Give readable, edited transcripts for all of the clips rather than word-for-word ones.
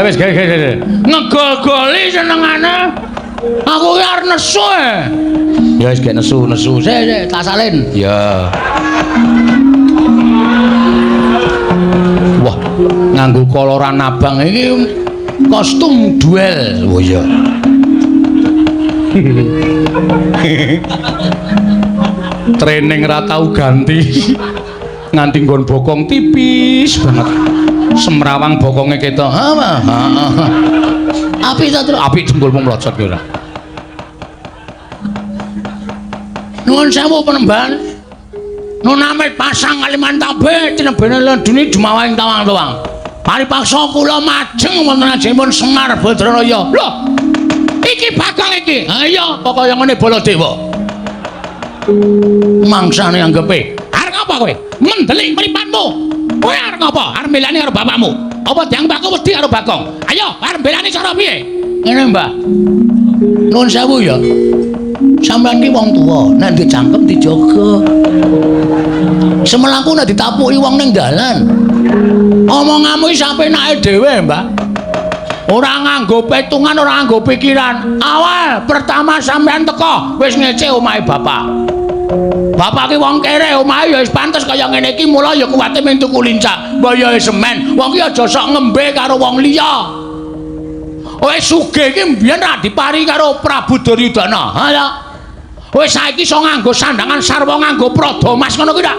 Wis gawe gawe. Ngegol-goli senengane. Aku ki arep nesu e. Ya wis gek nesu-nesu. Sik sik tak salin. Ya. Wah, nganggo koloran abang iki kostum duel. Oh iya. Training ra tau ganti. Nganti nggon bokong tipis banget. Semrawang bokonge ketok. Ha ha. Apik ta, Tru? Apik jempolmu mlocot ki ora. Nuwun sewu penemban. Nun amit pasang Kalimantabe tinebene lendune jumawa ing tawang-tawang. Paripaksa kula majeng wonten ajengipun Semar Badranaya. Lho. Iki Bagong iki. Ha iya, kok kaya ngene Baladewa. Mangsane anggepe. Arep ngapa kowe? Mendelik mripatmu. Kowe arep ngapa? Arep mbelani karo bapakmu. Apa dianggep aku wedi karo Bagong? Ayo, arep mbelani cara piye? Ngene, Mbah. Nuwun sewu ya. Sampeyan ki wong tuwa, nek duwe cangkem dijaga. Semelaku nek ditapuki wong ning dalan. Omonganmu iki sapenake dhewe, Mbah. Ora nganggo petungan, ora nganggo pikiran. Awal pertama sampeyan teko wis ngece omahe bapak. Bapak ki wong kere, omahe ya wis pantes kaya ngene iki, mula ya kuwate mung tuku lincah. Mbah ya semen, wong ki aja sok ngembe karo wong liya. Wis sugih iki mbiyen ra dipari karo Prabu Duryudana. Ha ya. Wis saiki iso nganggo sandangan sarwa nganggo prada mas ngono kuwi ta.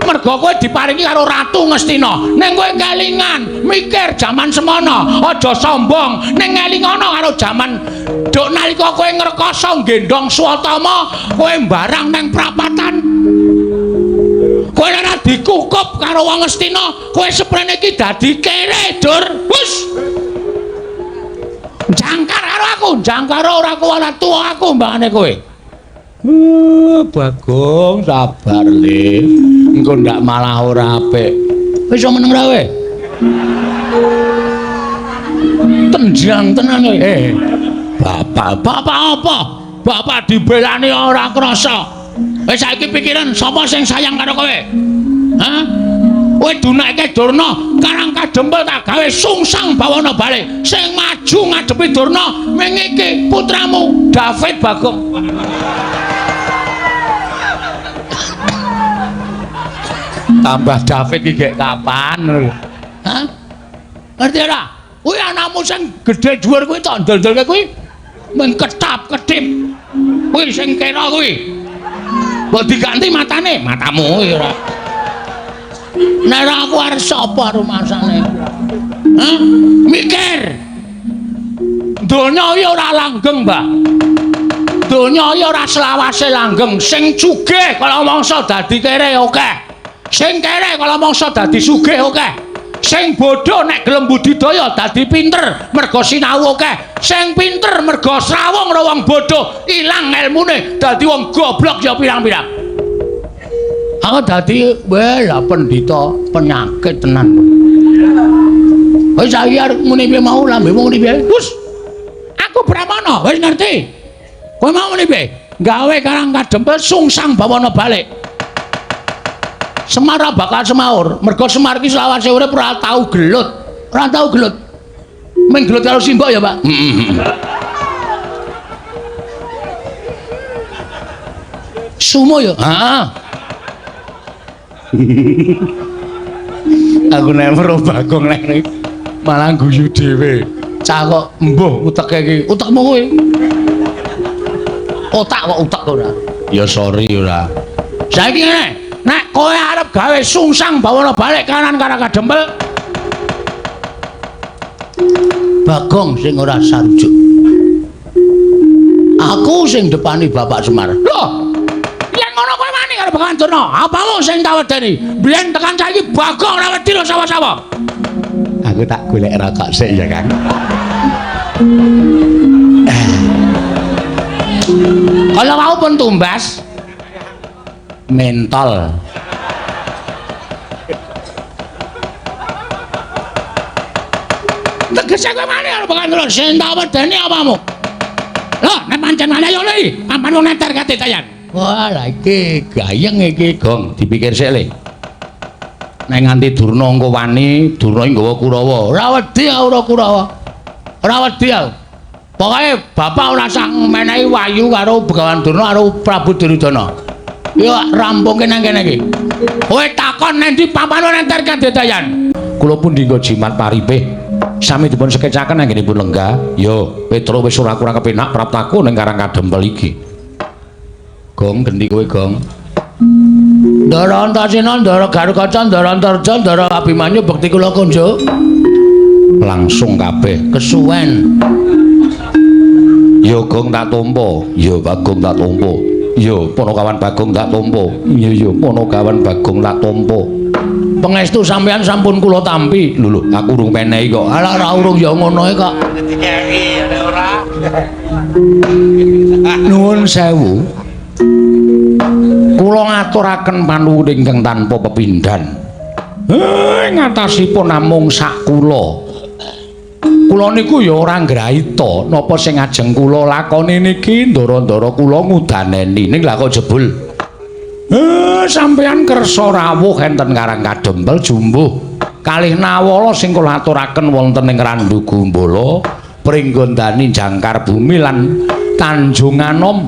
Mergo kowe diparingi karo Ratu Ngastina. Ning kowe kelingan mikir jaman semono, aja sombong. Ning ngelingono karo jaman duk nalika kowe ngrekoso nggendhong Swatama, kowe mbarang nang prapatan. Kowe ora dikukup karo wong Ngastina, kowe seprene iki dadi kere, Dur. Wus. Jangkar karo aku, jangkar ora kuwala tuwa aku mbangane kowe. Bagong sabar le. Engko ndak malah ora apik. Wis iso meneng ra kowe? Tenjang tenan kowe. Bapak, bapak apa? Bapak dibelani ora krasa. Wis saiki pikiran sapa sing sayang karo kowe? Hah? Kowe dunake Durna, Karang Kadempel tak gawe sungsang bawana balik. Sing maju ngadepi Durna ming iki putramu David Bagong. Tambah David iki gek kapan? Hah? Ngerti ora? Kuwi anakmu sing gedhe dhuwur kuwi tok ndel-ndelke kuwi mung ketap-ketip. Kuwi sing kena kuwi. Mbok diganti matane, matamu kuwi ora. Nek ora aku arep sapa rumasane? Hah? Mikir. Donya iki ora langgeng, Mbah. Donya iki ora selawase langgeng. Sing sugih kala mangsa dadi kere akeh. Sing kere kala mangsa dadi sugih akeh. Sing bodho nek gelem budidaya dadi pinter mergo sinau akeh. Sing pinter mergo srawung karo wong bodho ilang elmune dadi wong goblok ya pirang-pirang. Aku dadi weh lah pendhita penyakit tenan. Wis saiki arep muni piye mau lambemu muni piye? Wus. Aku Brahmana wis ngerti. Kowe mau muni piye? Gawe Karang Kadempel sungsang bawana balik. Semar bakal semaur, mergo Semar iki selawase urip ora tau gelut. Ora tau gelut. Mung gelut karo simbok ya, Pak. Sumo ya? Heeh. Aku nek weruh Bagong nek malah guyu dhewe. Cah kok embuh uteke iki. Utekmu kuwi. Otak kok utek ora. Ya sorry ora. Saiki ngene, nek kowe arep gawe sungsang bawana balik kanan Karang Kadempel, Bagong sing ora sarujuk. Aku sing depani Bapak Semar. Lho, yen ngono kowe wani karo Begawan Durna, apamu sing tak wedeni? Biyen tekan saiki Bagong ora wedi lho sawah-sawah. Aku tak golek rokok sik ya, Kang. Kalau mau pun tumbas mentol. Tegese kowe wani karo Begawan Durna, sing tak wedeni apamu? Lho, nek pancen wani ayo le, ampan wong neter kate tayan. Wah, lah iki gayeng iki, Gong, dipikir sik le. Nek nganti Durna engko wani, Durna iki nggawa Kurawa. Ora wedi ora Kurawa. Ora wedi aku. Pokoke bapak ora usah menehi wahyu karo Begawan Durna karo Prabu Duryudana. Yo rampungke nang kene iki. Kowe takon nang ndi papan nang Kadedayan. Kula pun dinggo jimat paripih. Sami dipun sekecaken anggenipun lenggah. Yo, Petro wis ora kurang kepenak praptaku ning Karang Kadempel iki. Gong gendi kowe, Gong. Ndara Antasena, Ndara Garukaca, Ndara Antarja, Ndara Abimanyu bekti kula kunjuk. Langsung kabeh kesuwen. Yo Gong tak tampa, yo Bagong tak tampa. Yo Panakawan Bagong tak tampa. Iya yo Panakawan Bagong tak tampa. Pangestu sampean sampun kula tampi. Lho lho, aku urung menehi kok. Alah ora urung ya ngono e kok. Dikeki nek ora. Nuwun sewu. Kula ngaturaken panuwun ingkang tanpa pepindhan. Ngatasipun namung sak kula. Kula niku ya ora ngraita napa sing ajeng kula lakoni niki ndara-ndara kula ngudaneni. Ning lha kok jebul. Sampeyan kersa rawuh enten Karang Kadempel jumbuh kalih nawala sing kula aturaken wonten ing Randu Gumbala, Pringgondani Jangkar Bumi lan Tanjung Anom.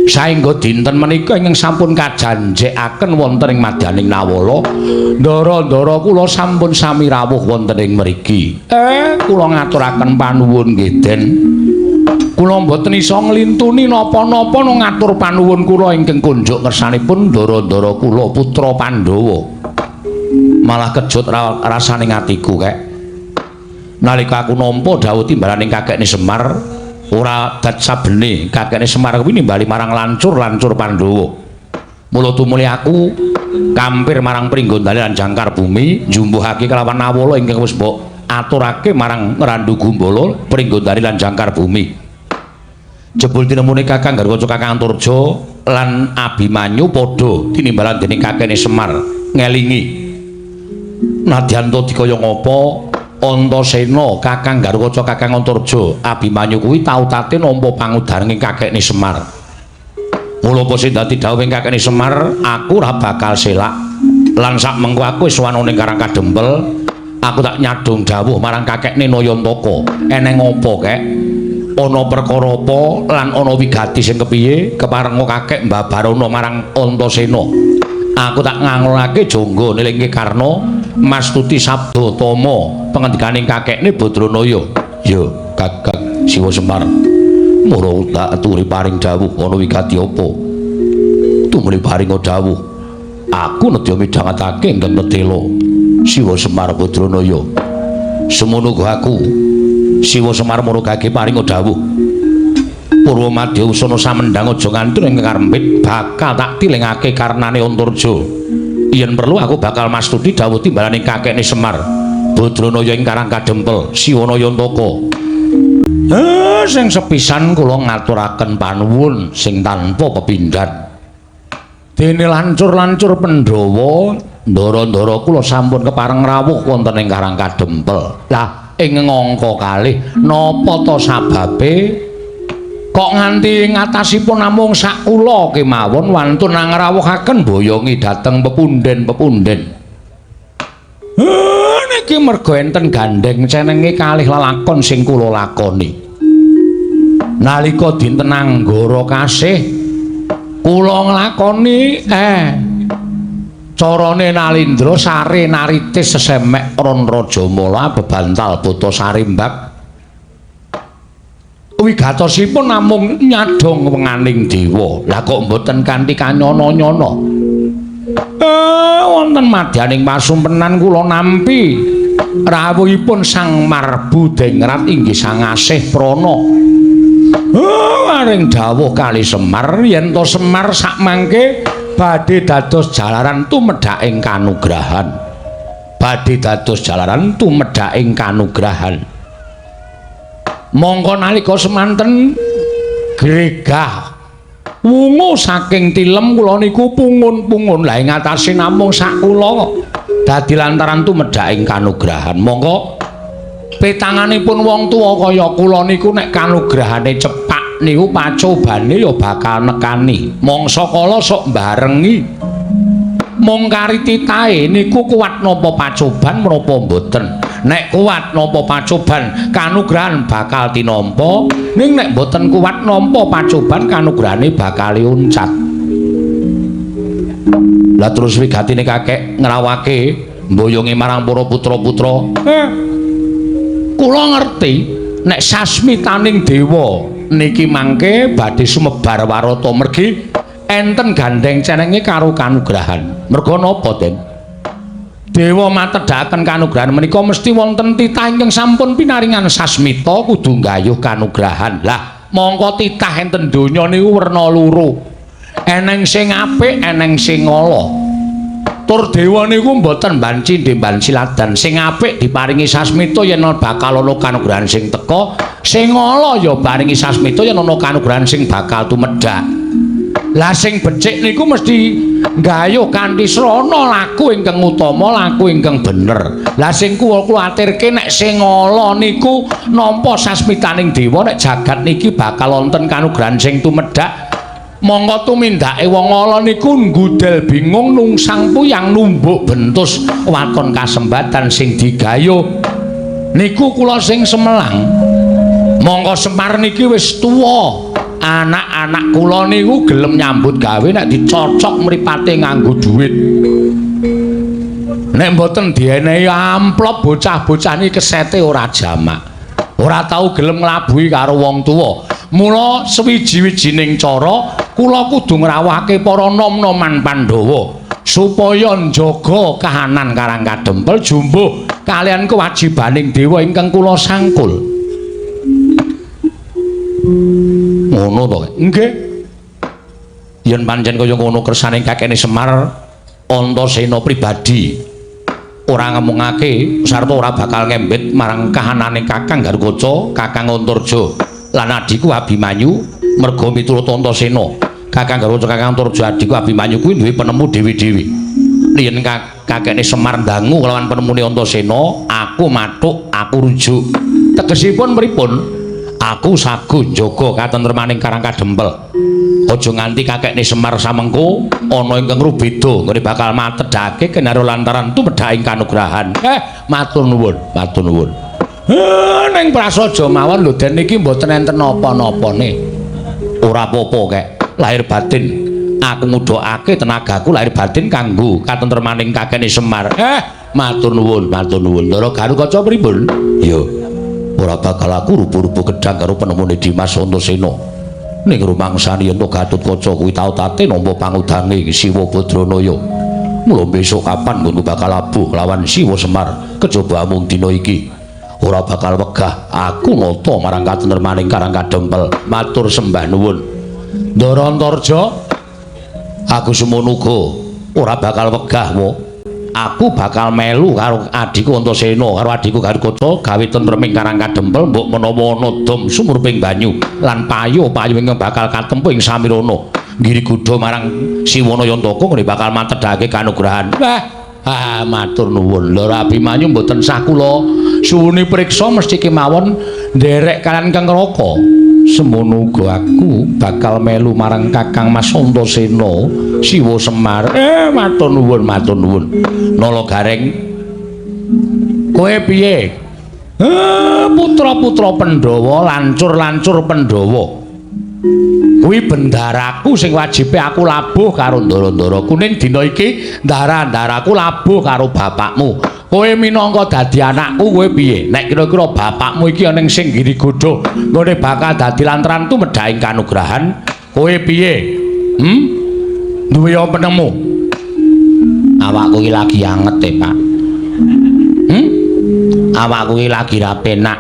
Saengga dinten menika ingkang sampun kajanjekaken wonten ing madyaning nawala, ndara-ndara kula sampun sami rawuh wonten ing mriki. Kula ngaturaken panuwun nggih Den. Kula mboten iso nglintuni napa-napa ngatur panuwun kula ingkang kunjuk ngersanipun ndara-ndara kula putra Pandhawa. Malah kejut rasane atiku kek. Nalika aku nampa dawuh timbalaning kakekne Semar, ora dat sabene kakekne Semar kuwi nimbali marang lancur-lancur Pandhawa. Mula tumuli aku kampir marang Pringgondani lan Jangkar Bumi njumbuhake kelawan nawala ingkang wis mbok aturake marang Randu Gumbala, Pringgondani lan Jangkar Bumi. Jebul tinemune Kakang Garukaca, Kakang Antarja lan Abimanyu padha tinimbalan dening kakekne Semar ngelingi. Nadyan ta dikaya ngapa Antasena, Kakang Garukaca, Kakang Antarja, Abimanyu kuwi tau tate nampa pangudaring kakekne Semar. Mula apa sing dadi dawuhing kakekne Semar, aku ora bakal selak. Lan sak mengko aku wis sowan ning Karang Kadempel, aku tak nyadong dawuh marang kakekne Nayantaka. Eneng apa kek? Ana perkara apa lan ana wigati sing kepiye keparenga kakek mbabarana marang Antasena. Aku tak nganglake jangga nilingke Karna mastuti sabda tama pengendikaning kakekne Badranaya. Ya, Kakang Siwa Semar. Mula tak aturi paring dawuh ana wigati apa? Tumuli paring dawuh. Aku nedya midhangetake ingkang tetela Siwa Semar Badranaya. Semono uga aku Siwa Semar murugake paring dawuh. Purwa madya usana samendhang aja nganti ing karempit bakal tak tilingake karnane Antarja. Yen perlu aku bakal mastuti dawuh timbalaning kakekne Semar Badranaya ing Karang Kadempel Siwa Nayantaka. Sing sepisan kula ngaturaken panuwun sing tanpa pepindhan. Dene lancur-lancur Pandhawa, ndara-ndara kula sampun kepareng rawuh wonten ing Karang Kadempel. Lah ing ngangka kalih napa ta sababe kok nganti ngatasipun namung sak kula kemawon wantun ngrawuhaken boyongi dhateng pepunden-pepunden. Niki merga enten gandheng cenenge kalih lelakon sing kula lakoni. Nalika dinten Anggara kasih kula nglakoni carane Nalindra sare naritis sesemek Ron Rajamala bebantal buta sarimbak. Wigatosipun namung nyadhong wenganing dewa. Lah kok mboten kanthi kanyana-nyana. Wonten madyaning pasumpenan kula nampi rawuhipun Sang Marbu Dengrat inggih Sang Asih Prana. Aring dawuh kali Semar yen to Semar sakmangke badhe dados jalaran tumedhaking kanugrahan. Badhe dados jalaran tumedhaking kanugrahan. Mongko nalika semanten gregah wungu saking tilem kula niku pungun-pungun. Lah ing atase namung sak kula kok dadi lantaran tumedhaking kanugrahan. Mongko petanganipun wong tuwa kaya kula niku nek kanugrahane cepak niku pacobane ya bakal nekani. Mangsa kala sok mbarengi. Mung kari titahe niku kuat napa pacoban menapa mboten. Nek kuat nampa pacoban, kanugrahan bakal tinampa. Ning nek mboten kuat nampa pacoban, kanugrahane bakal uncat. Lah terus wigatine kakek ngrawake mboyonge marang para putra-putra. Kula ngerti nek sasmitaning dewa niki mangke badhe sumebar warata mergi enten gandeng cenenge karo kanugrahan. Merga napa, Den? Dewa matedhaken kanugrahan menika mesti wonten titah ingkang sampun pinaringan sasmita kudu nggayuh kanugrahan. Lah, mongko titah enten donya niku werna loro. Eneng sing apik, eneng sing ala. Tur dewa niku mboten banci ndemban siladan. Sing apik diparingi sasmita yen bakal ana kanugrahan sing teka, sing ala ya paringi sasmita yen ana kanugrahan sing bakal tumedhak. Lah sing becik niku mesti nggayuh kanthi srana laku ingkang utama, laku ingkang bener. Lah sing kula kuwatirke nek sing ala niku nampa sasmitaning dewa nek jagat niki bakal wonten kanugrahan sing tumedhak. Mongko tumindake wong ala niku nggudel bingung nungsang puyang numbuk bentus waton kasembatan sing digayuh. Niku kula sing semelang. Mongko Semar niki wis tuwa. Anak-anak kula niku gelem nyambut gawe nek dicocok mripate nganggo dhuwit. Nek mboten dienehi amplop bocah-bocah niki kesete ora jamak. Ora tau gelem nglabuhi karo wong tuwa. Mula sewiji-wijining cara kula kudu ngrawuhake para nom-noman Pandhawa supaya njaga kahanan Karang Kadempel jumbuh kaliyan kewajibaning dewa ingkang kula sangkul. Ngono to? Nggih. Yen pancen kaya ngono kersane kakene Semar Antasena pribadi ora ngemungake sarta ora bakal ngembet marang kahanane Kakang Garukaca, Kakang Antarja lan adhiku Abimanyu merga miturut Antasena. Kakang Garukaca, Kakang Antarja, adhiku Abimanyu kuwi duwe penemu dewi-dewi. Yen kakene Semar ndangu kelawan penemune Antasena, aku mathuk, aku rujuk. Tegesipun pripun? Aku sago njaga katentremaning Karang Kadempel. Aja nganti kakekne Semar samengko ana ingkang rubeda nggone bakal matedhake kinarya lantaran tumedhaking kanugrahan. Matur nuwun, matur nuwun. Ning prasaja mawon lho Den niki mboten enten napa-napane. Ora apa-apa kek, lahir batin aku ngudhokake tenagaku lahir batin kanggo katentremaning kakekne Semar. Matur nuwun, matur nuwun. Ndara Garukaca pripun? Ya. Ora bakal aku rubuh-rubuh gedhang karo penemune Dimas Antasena. Ning rumangsani yen to Gatotkaca kuwi tau tate nampa pangudange Siwa Badranaya. Mula besok kapan nggonku bakal labuh lawan Siwa Semar kejaba amung dina iki. Ora bakal wegah aku nata marang katentremaning Karang Kadempel. Matur sembah nuwun. Ndara Antarja, aku semono uga ora bakal wegah wo. Aku bakal melu karo adhiku Antasena karo adhiku Garukaca gawe tentreming Karang Kadempel mbok menawa ana dom sumurping banyu lan payu-payu ingkang bakal katempuh ing samirana nggiri gudha marang Siwana Yantaka nggone bakal matedhake kanugrahan. Wah, matur nuwun. Lho Abimanyu mboten sah kula suwuni priksa mesti kemawon nderek kaliyan Kang Raka. Semono uga aku bakal melu marang Kakang Mas Antasena Siwa Semar. Matur nuwun, matur nuwun. Nala Gareng, kowe piye? Putra-putra Pandhawa, lancur-lancur Pandhawa. Kuwi bendaraku sing wajibe aku labuh karo ndara-ndaraku. Ning dina iki ndara-ndaraku labuh karo bapakmu. Kowe minangka dadi anakku kowe piye? Nek kira-kira bapakmu iki ana sing giri godha, nggone bakal dadi lantaran tumedhaking kanugrahan, kowe piye? Duwe apa penemu? Awakku iki lagi anget e, Pak. Awakku iki lagi ra penak.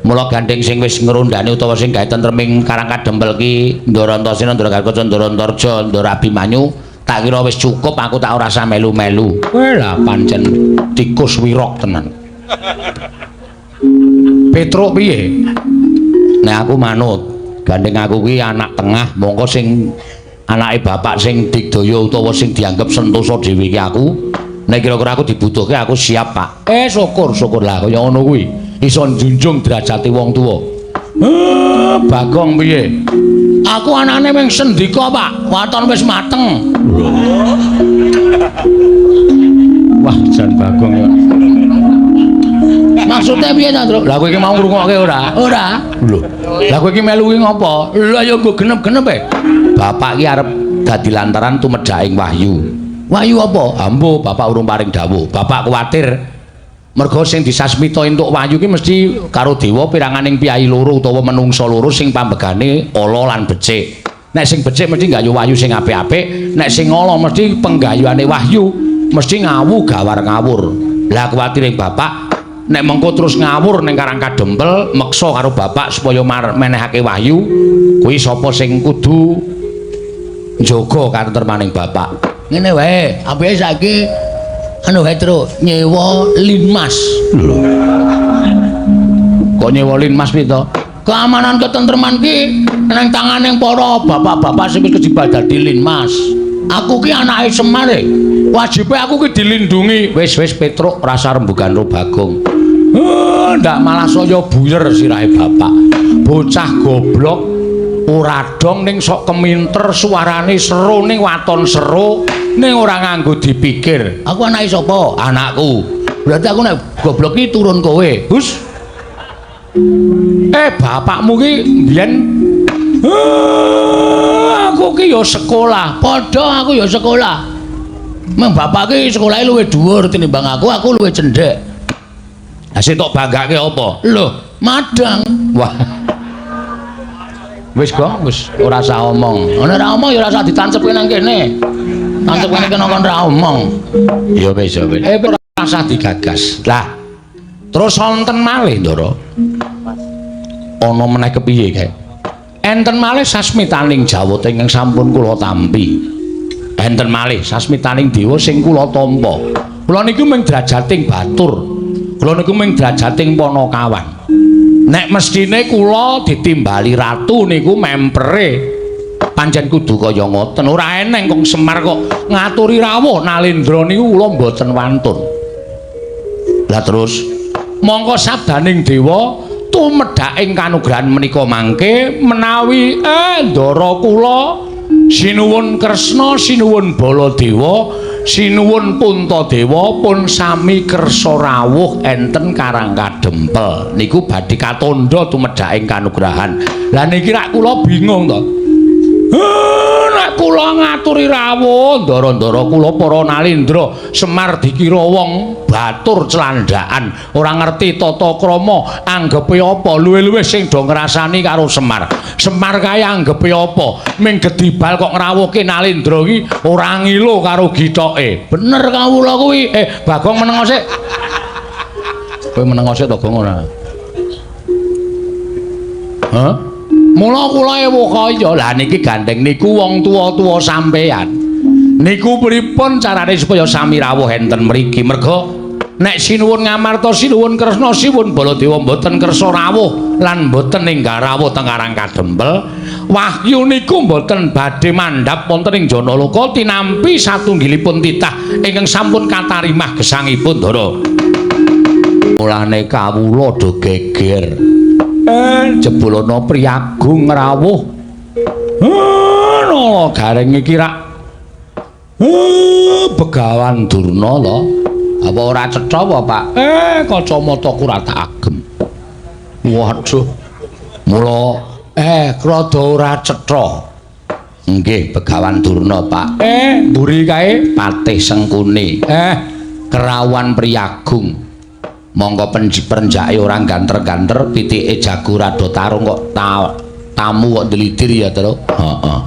Mula gandeng sing wis ngrondhane utawa sing gawe tentreming Karang Kadempel ki Ndara Antasena, Ndara Garukaca, Ndara Antarja, Ndara Abimanyu, tak kira wis cukup aku tak ora usah melu-melu. Kowe lah pancen tikus wirok tenan. Petruk piye? Nek aku manut, gandeng aku kuwi anak tengah, mongko sing anake bapak sing digdaya utawa sing dianggep sentosa dhewe iki aku. Nek kira-kira aku dibutuhke aku siap, Pak. Syukur, syukur lah kaya ngono kuwi. Iso njunjung derajate wong tuwa. Bagong piye? Aku anane mung sendika, Pak. Waton wis mateng. Wah, jan Bagong ya. Maksude piye ta, Truk? Lah kowe iki mau ngrungokke ora? Ora. Lho. Lah kowe iki melu ki ngopo? Lah ya nggo genep-genep e. Bapak iki arep dadi lantaran tumedhaking wahyu. Wahyu apa? Ambo, bapak urung paring dawuh. Bapak kuwatir mergo sing disasmita entuk wahyu ki mesti karo dewa piranganing piyayi loro utawa menungsa loro sing pambegane ala lan becik. Nek sing becik mesti nggayuh wahyu sing apik-apik, nek sing ala mesti penggayuhane wahyu mesti ngawu gawar ngawur. Lah kuwatire bapak nek mengko terus ngawur ning Karang Kadempel meksa karo bapak supaya menehake wahyu, kuwi sapa sing kudu njaga katentremaning bapak. Ngene wae, apike saiki anu wae Truk, nyewa Linmas. Lho. Kok nyewa Linmas piye to? Keamanan ketentreman ki nang tangane para bapak-bapak sing wis kejebak dadi Linmas. Aku ki anake Semar e. Wajibe aku ki dilindungi. Wis wis Petruk rasa rembugan ro Bagong. Ndak malah saya buyer sirahe bapak. Bocah goblok ora dong ning sok keminter suarane seru ning waton seru ning ora nganggo dipikir. Aku anake sapa? Anakku. Berarti aku nek goblok ki turun kowe. Hus. Bapakmu ki mbiyen aku ki ya sekolah. Padha aku ya sekolah. Meng bapak ki sekolahe luwih dhuwur tinimbang aku, aku luwih cendhek. Lah sing tok banggake apa? Lho, madang. Wah. Wis Gong, wis ora usah omong. Nek ora omong ya ora usah ditancepke nang kene. Tancepke nang kene kon ora omong. Ya wis ya wis. Ora usah digagas. Lah, terus wonten malih, Ndara. Ana meneh kepiye kae? Enten malih sasmitaning Jawata ingkang sampun kula tampi. Enten malih sasmitaning dewa sing kula tampa. Kula niku mung drajating batur. Kula niku mung drajating panakawan. Nek mestine kula ditimbali ratu niku mempere. Pancen kudu kaya ngoten. Ora eneng kong Semar kok ngaturi rawuh Nalendra niku kula mboten wantun. Lah terus mongko sabdaning dewa tumedhaking kanugrahan menika mangke menawi ndara kula sinuwun Kresna, sinuwun Baladewa, sinuwun Puntadewa pun sami kersa rawuh enten Karang Kadempel. Niku badhe katandha tumedhaking kanugrahan. Lah niki rak kula bingung to. Nek kula ngaturi rawuh ndara-ndara kula para Nalendra Semar dikira wong batur clandhakan, ora ngerti tata krama, anggepe apa luwih-luwih sing do ngrasani karo Semar. Semar kae anggepe apa? Ming gedibal kok ngrawuhke Nalendra iki ora ngilo karo githoke. Bener kawula kuwi. Bagong meneng sik. Kowe meneng sik to, Gong, ora? Hah? Mula kula ewuh kaya. Lah niki gandeng niku wong tuwa-tuwa sampeyan. Niku pripun carane supaya sami rawuh enten mriki? Merga nek sinuwun Ngamarta, sinuwun Kresna, sinuwun Baladewa mboten kersa rawuh lan mboten ninggal rawuh teng Karang Kadempel, wahyu niku mboten badhe mandhap wonten ing Janaloka tinampi satunggilipun titah ingkang sampun katarimah gesangipun Ndara. Mulane kawula do geger. Jebul ana priyagung rawuh. Nala Gareng iki rak Begawan Durna to. Apa ora cetha apa, Pak? Kacamataku ora tak agem. Waduh. Mula rada ora cetha. Nggih, Begawan Durna, Pak. Mburi kae Patih Sengkuni. Kerawan priyagung. Mongko perenjake ora ganter-ganter, pitike jago rada tarung kok tamu kok ndlidir ya, Tru. Heeh.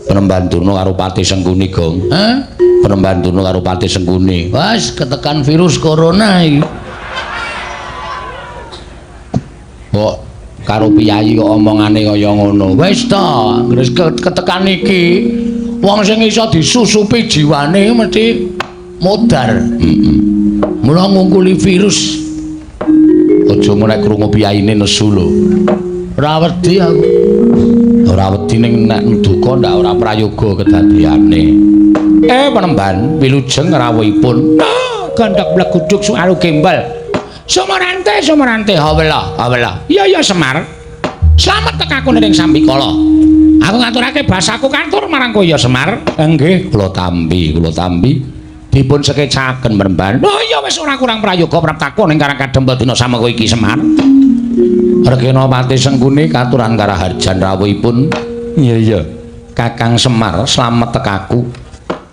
Penemban Durna karo Patih Sengkuni, Gong. Hah? Penemban Durna karo Patih Sengkuni. Wes ketekan virus corona iki. Kok karo piyayi kok omongane kaya ngono. Wis ta, wis ketekan iki wong sing iso disusupi jiwane mesti modar. Heeh. Mula ngungkuli virus. Aja nek krungu piyayine nesu lho. Ora wedi aku. Ora wedi ning nek duka ndak ora prayoga kedadeyane. Penemban wilujeng rawuhipun. Gandhak bleguduk suaru gembal. Sumarante, Sumarante, hawela, hawela. Iya ya Semar. Slamet tekaku ning sambikala. Aku ngaturake basaku katur marang kowe ya Semar. Nggih, kula tampi, kula tampi. Dipun sekecaken mremban. Oh iya wis ora kurang prayoga praptaku ning Karang Kadempel dina samengko iki Semar. Regenapati Sengkuni katuran karaharjan rawuhipun. Iya iya. Kakang Semar slamet tekaku.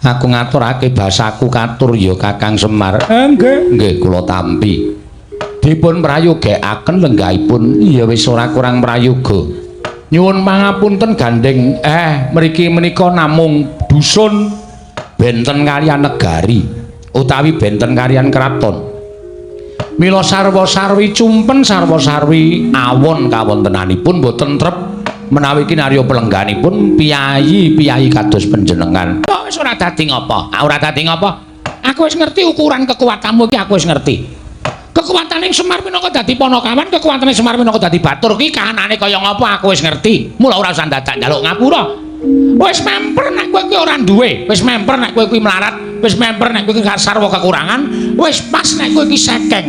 Aku ngaturake basaku katur ya Kakang Semar. Nggih, nggih kula tampi. Dipun prayogekaken lenggahipun. Iya wis ora kurang prayoga. Nyuwun pangapunten gandeng. Mriki menika namung dusun benten kaliyan negari utawi benten kaliyan kraton. Mila sarwa-sarwi cumpen sarwa-sarwi awon kawontenanipun boten trep menawi kinarya pelengganipun piyayi-piyayi kados panjenengan. Oh, wis ora dadi ngapa? Ora dadi ngapa? Aku wis ngerti ukuran kekuatanmu iki, aku wis ngerti. Kekuatane Semar minangka dadi panakawan, kekuatane Semar minangka dadi batur ki kahanane kaya ngapa aku wis ngerti. Mula ora usah dadak njaluk ngapura. Wis memper nek kowe kuwi ora duwe, wis memper nek kowe kuwi melarat, wis memper nek kowe kuwi sarwa kekurangan, wis pas nek kowe iki sekeng.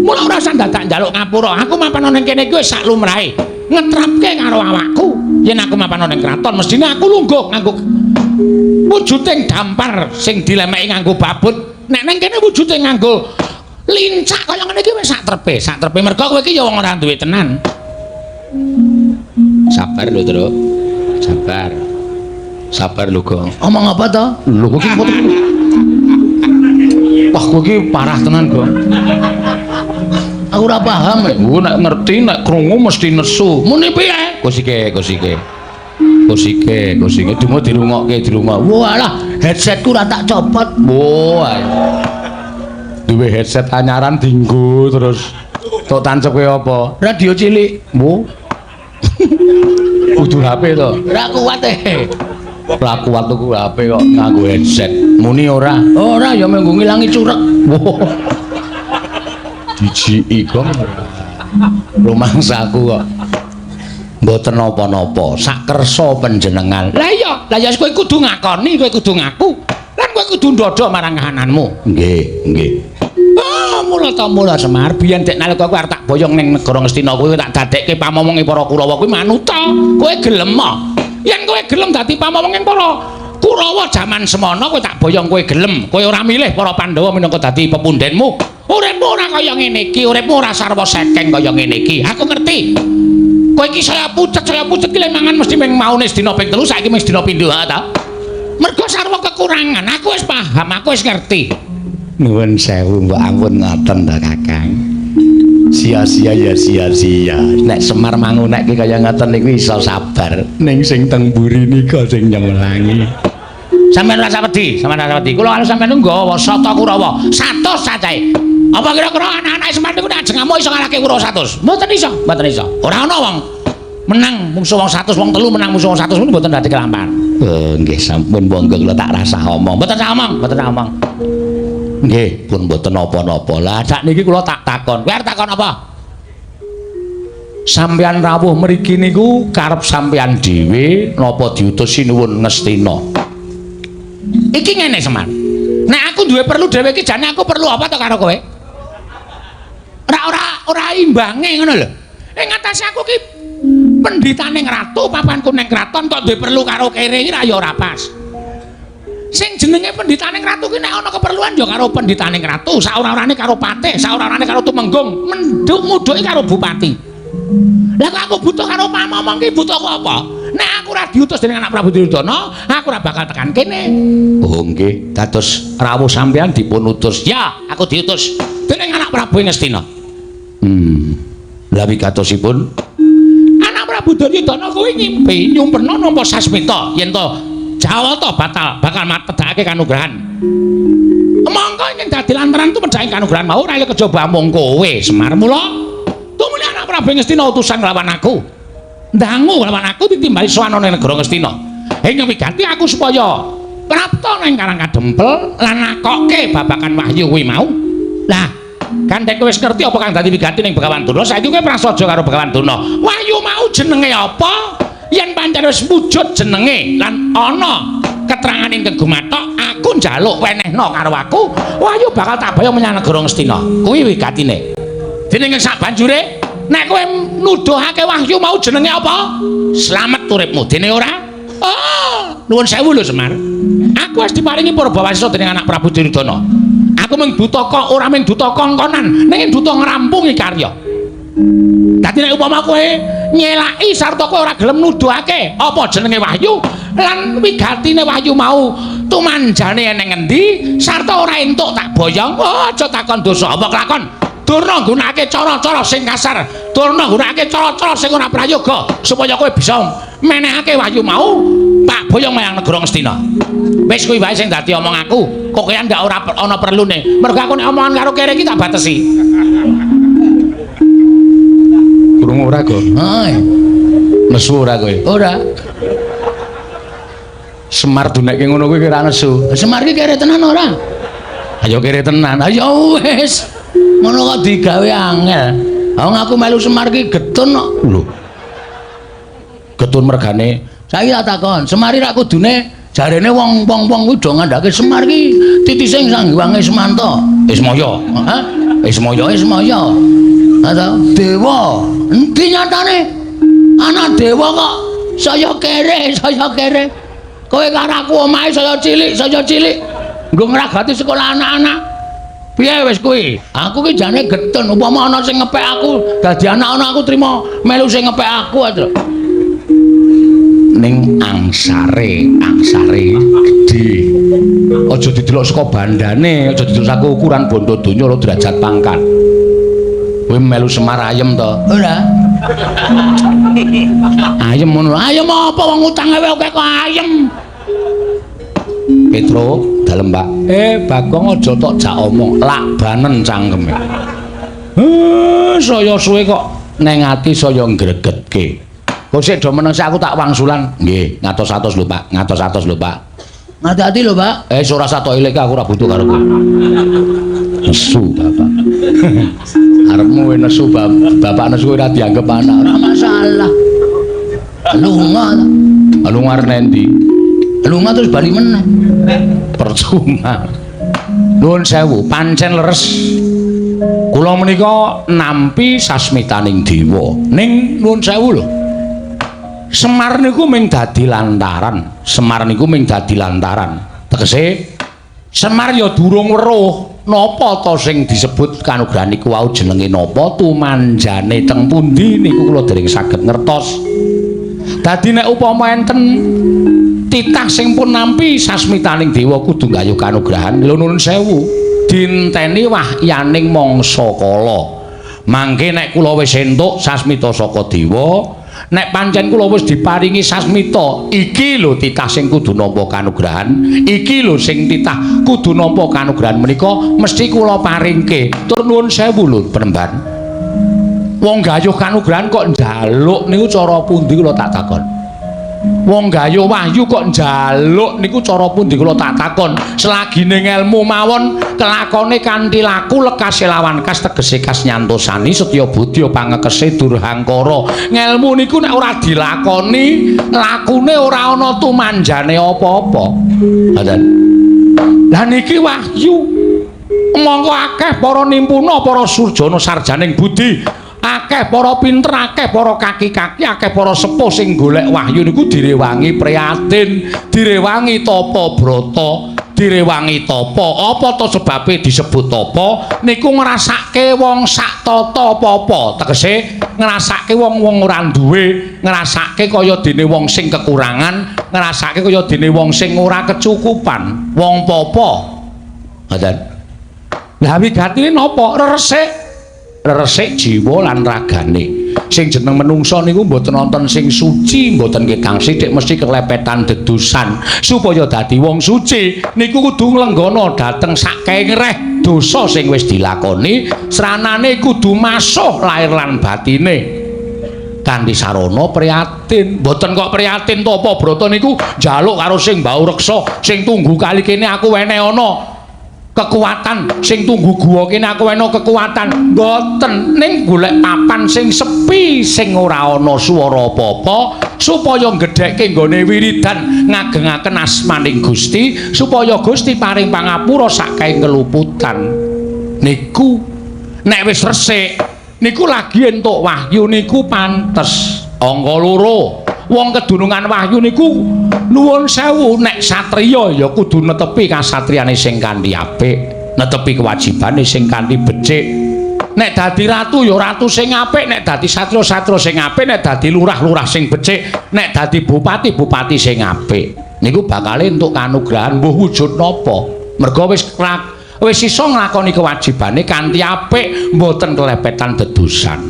Mula ora usah dadak njaluk ngapura. Aku mapan ning kene iki wis sak lumrahe. Ngetrapke karo awakku. Yen aku mapan ning kraton, mestine aku lungguh nganggo wujuding dampar sing dilemeki nganggo babut. Nek ning kene wujude nganggo lincak kaya ngene iki wis sak trepe, sak trepe mergo kowe iki ya wong ora duwe tenan. Sabar lho, Truk. Sabar. Sabar lho, Gong. Omong apa to? Lho kowe iki wah, kowe iki parah tenan, Gong. Aku ora paham. Nek nek ngerti nek krungu mesti nesu. Muni piye? Kusike, kusike. Kusike, kusike dungo dirungokke, dirungok. Walah, headsetku ora tak copot. Wah. Duwe headset anyaran dinggo terus tok tancepke apa? Radio cilik. Wo. Kudu HP to. Ora kuat e. Ora kuat tuku HP kok nganggo headset. Muni ora? Ora ya menggo ngilangi curek. Wo. Dijiki kok. Rumangsaku kok. Mboten napa-napa, sakersa panjenengan. Lah iya, lah ya kowe kudu ngakoni, kowe kudu ngaku. Lan kowe kudu ndodho marang kahananmu. Nggih, nggih. Ah, mula ta mula Semar, biyen dek nalika kowe arep tak boyong ning negara Ngastina kuwi tak dadekke pamomonge para Kurawa kuwi manuta. Kowe gelem ah? Yen kowe gelem dadi pamomonge para Kurawa jaman semono kowe tak boyong kowe gelem. Kowe ora milih para Pandhawa minangka dadi pepundhenmu. Uripmu ora kaya ngene iki, uripmu ora sarwa sekeng kaya ngene iki. Aku ngerti. Kowe iki saya pucet ki le mangan mesti ming maune sedina ping 3, saiki ming sedina pindho ha ta? Mergo sarwa kekurangan, aku wis paham, aku wis ngerti. Nuwun sewu mbok ampun ngoten to Kakang. Sia-sia ya sia-sia. Nek Semar mangunekke kaya ngoten niku iso sabar. Ning sing teng mburi nika sing nyemelangi. Sampeyan ora usah wedi, sampeyan ora usah wedi. Kula karo sampeyan nggawa sata Kurawa, 100 cacahe. Apa kira-kira anak-anak Semar niku nek ajeng ngamuk iso ngalahke Kurawa 100? Mboten iso, mboten iso. Ora ana wong menang mungsuh wong 100, wong telu menang musuh wong 100 niku mboten dadi kelampahan. Nggih sampun monggo kula tak rasah omong. Mboten sah omong, mboten sah omong. Nggih, pun mboten napa-napa. Lah sakniki kula tak takon. Kowe arep takon apa? Sampeyan rawuh mriki niku karep sampeyan dhewe napa diutus Sinuwun Ngastina? Iki ngene Semar. Nek aku duwe perlu dhewe iki jane aku perlu apa to karo kowe? Ora ora ora imbange ngono lho. Ing atase aku ki pendhitane ratu, papanku ning kraton kok duwe perlu karo kere iki ra ya ora pas. Sing jenenge pendhitane ratu ki nek ana keperluan ya karo pendhitane ratu, saora-orane karo patih, saora-orane karo tumenggung, menduk mudhuki karo bupati. Lah kok aku butuh karo pamomong ki butuhku apa? Nek aku ora diutus dening anak Prabu Duryudana, aku ora bakal tekan kene. Oh nggih, dados rawuh sampeyan dipun utus. Ya, aku diutus dening anak Prabu Ngastina. Lah wigatosipun anak Prabu Duryudana kuwi ngimpi nyumpena nampa sasmita yen to Jawata batal bakal matedhakake kanugrahan. Mongko ing dadi lantaran tumedhake kanugrahan mau ora kejaba amung kowe Semar. Mula tumuli anak Prabu Ngastina utusan nglawan aku. Ndangu nglawan aku ditimbali sowan ana ning negara Ngastina. Ing wigati aku supaya prapta nang Karang Kadempel lan nakokke babakan wahyu kuwi mau. Lah, gandeng kowe wis ngerti apa kang dadi wigati ning Begawan Durna, saiki kowe prasaja karo Begawan Durna. Wahyu mau jenenge apa? Yen pancen wis wujud jenenge lan ana keterangan ingkang gumathok, aku njaluk wenehna karo aku, wahyu bakal tak boyong menyang negara Ngastina. Kuwi wigatine. Dene ing sabanjure nek kowe nuduhake wahyu mau jenenge apa? Slamet uripmu. Dene ora? Oh. Nuwun sewu lho Semar. Aku wis diparingi Purbawasisa dening anak Prabu Duryudana. Aku mung dutaka ora mung duta kongkonan, ning duta ngrampungi karya. Dadi nek upama kowe nyelaki sarta kowe ora gelem nuduhake apa jenenge wahyu lan wigatine wahyu mau tumanjane eneng endi sarta ora entuk tak boyong, oh, aja takon dosa apa kelakon. Durna nggunakake cara-cara sing kasar, durna nggunakake cara-cara sing ora prayoga supaya kowe bisa menehake wahyu mau tak boyong menyang negara Ngastina. Wis kuwi wae sing dadi omong aku. Kok kowe ndak ora ana perlune. Mergo aku nek omongan karo kere iki tak batesi. Krungu ora, Go? Heeh. Nesu ora kowe? Ora. Semar dunekke ngono kuwi ora nesu. Semar iki kere tenan ora? Ayo kere tenan. Ayo wis. Ngono kok digawe angel. Wong aku melu Semar iki getun kok. Lho. Getun mergane. Saiki tak takon, Semar iki rak kudune jarene wong-wong kuwi do ngandhake Semar iki titise Sang Hyang Ismanta. Ismaya. Heeh. Ismaya, Ismaya. Atau dewa. Endi nyatane? Anak dewa kok saya kere, saya kere. Kowe karo aku omahe saya cilik, saya cilik. Nggo ngragati sekolah anak-anak. Piye wis kuwi? Aku ki jane getun upama ana sing ngepek aku, dadi anak-anak aku trima melu sing ngepek aku aja. Ning angsare, angsare gedhe. Aja didelok saka bandane, aja didelok saka ukuran bondo donya ora derajat pangkat. Kowe melu Semar ayem to? Ora. Ayem ngono. Ayem apa wong utang ewe akeh kok ayem. Petro, dalem Pak. Bagong aja tok jak omong, lakbanen cangkeme. Saya suwe kok neng ati saya ngregetke. Kok sik do meneng sik aku tak wangsulan. Nggih, ngatos-atos lho Pak, ngatos-atos lho Pak. Hati-hati lho Pak. Ora satu ilik aku ora butuh karo kowe. Nesu bapak. Arepmu nesu bapak nesu ora dianggep anak. Ora masalah. Lunga. Lunga arep endi? Lunga terus bali meneh. Percuma. Nuwun sewu, pancen leres. Kula menika nampi sasmitaning dewa. Ning nuwun sewu lho. Semar niku mung dadi lantaran. Semar niku mung dadi lantaran. Tegese Semar ya durung weruh napa ta sing disebut kanugrahan niku wau jenenge napa tumanjane teng pundi niku kula dereng saged ngertos. Dadi nek upama enten titah sing pun nampi sasmitaning dewa kudu nggayuh kanugrahan lho nuwun sewu dinteni wahyaning mangsa kala. Mangke nek kula wis entuk sasmita saka dewa, nek pancen kula wis diparingi sasmita, iki lho titah sing kudu nampa kanugrahan, iki lho sing titah kudu nampa kanugrahan menika mesti kula paringke. Tur nuwun sewu lho penemban. Wong gayuh kanugrahan kok njaluk niku cara pundi kula tak takon. Wong gayuh wahyu kok njaluk niku cara pundi kula tak takon. Selagine ngelmu mawon kelakone kanthi laku lekase lawan kas tegese kas nyantosani setya budya pangekese durhangkara. Ngelmu niku nek ora dilakoni, lakune ora ana tumanjane apa-apa. Ngoten. Lah niki wahyu. Monggo akeh para nimpuna, para surjana sarjaning budi, akeh para pinter, akeh para kaki-kaki, akeh para sepuh sing golek wahyu niku direwangi prihatin, direwangi tapa brata, direwangi tapa. Apa to sebabe disebut tapa? Niku ngrasake wong sak tata apa-apa, tegese ngrasake wong-wong ora duwe, ngrasake kaya dene wong sing kekurangan, ngrasake kaya dene wong sing ora kecukupan, wong papa. Ngoten. Lah wigatine napa? Reresik. Resik jiwa lan ragane. Sing jeneng menungsa niku mboten wonten sing suci, mboten ketang sithik mesti kelepetan dedusan. Supaya dadi wong suci niku kudu nglenggana dhateng saking reh dosa sing wis dilakoni, sranane kudu masuh lair lan batine. Kanthi sarana prihatin. Mboten kok prihatin tapa brata niku njaluk karo sing mbau reksa, sing tunggu kali kene aku weneh ana kekuatan, sing tunggu guwa kene aku wena kekuatan. Mboten, ning golek papan sing sepi sing ora ana swara apa-apa supaya nggedhekke nggone wiridan ngagengaken asmaning Gusti supaya Gusti paring pangapura saking keluputan. Niku nek wis resik niku lagi entuk wahyu niku pantes. Angka loro, Wong kedunungan wahyu niku nuwun sewu, nek satriya ya kudu netepi kasatriyane sing kanthi apik, netepi kewajibane sing kanthi becik. Nek dadi ratu ya ratu sing apik, nek dadi satriya-satriya sing apik, nek dadi lurah-lurah sing becik, nek dadi bupati-bupati sing apik. Niku bakale entuk kanugrahan mbuh wujud napa. Merga wis wis iso nglakoni kewajibane kanthi apik, mboten kelepetan dedosan.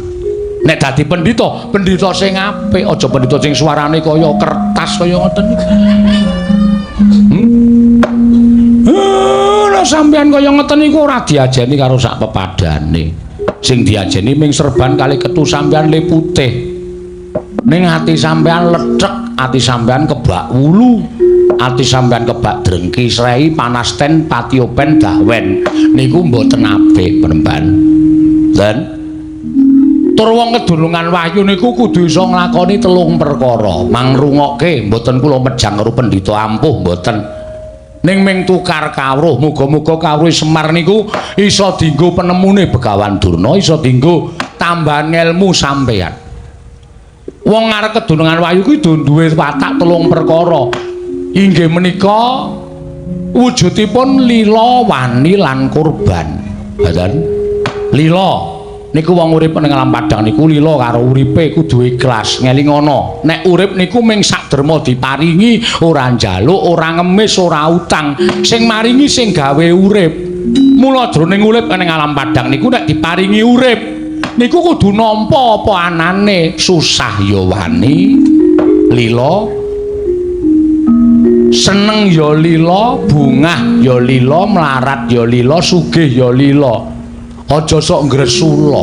Nek dadi pendhita, pendhita sing apik, aja pendhita sing suarane kaya kertas kaya ngoten niku. Lah sampean kaya ngoten niku ora diajeni karo sak pepadane. Sing diajeni ming serban kali ketu sampean le putih. Ning ati sampean lethek, ati sampean kebak wulu, ati sampean kebak drengki, srei, panasten, patiopen, dahwen. Niku mboten apik, Penemban. Dan tur wong kedunungan wahyu niku kudu iso nglakoni telung perkara. Mangrungokke, mboten kula mejang karo pendhita ampuh mboten. Ning ming tukar kawruh, muga-muga kawruh Semar niku iso dienggo penemune Begawan Durna, iso dienggo tambahan ngelmu sampeyan. Wong arep kedunungan wahyu kuwi duwe watak telung perkara. Inggih menika wujudipun lila, wani lan kurban. Mboten? Lila niku wong urip ning alam padang niku lila karo uripe kudu ikhlas, ngelingono. Nek urip niku ming sak derma diparingi, ora njaluk, ora ngemis, ora utang. Sing maringi sing gawe urip. Mula jroning urip ning alam padang niku nek diparingi urip niku kudu nampa apa anane, susah ya wani, lila, seneng ya lila, bungah ya lila, mlarat ya lila, sugih ya lila. Aja sok ngresula.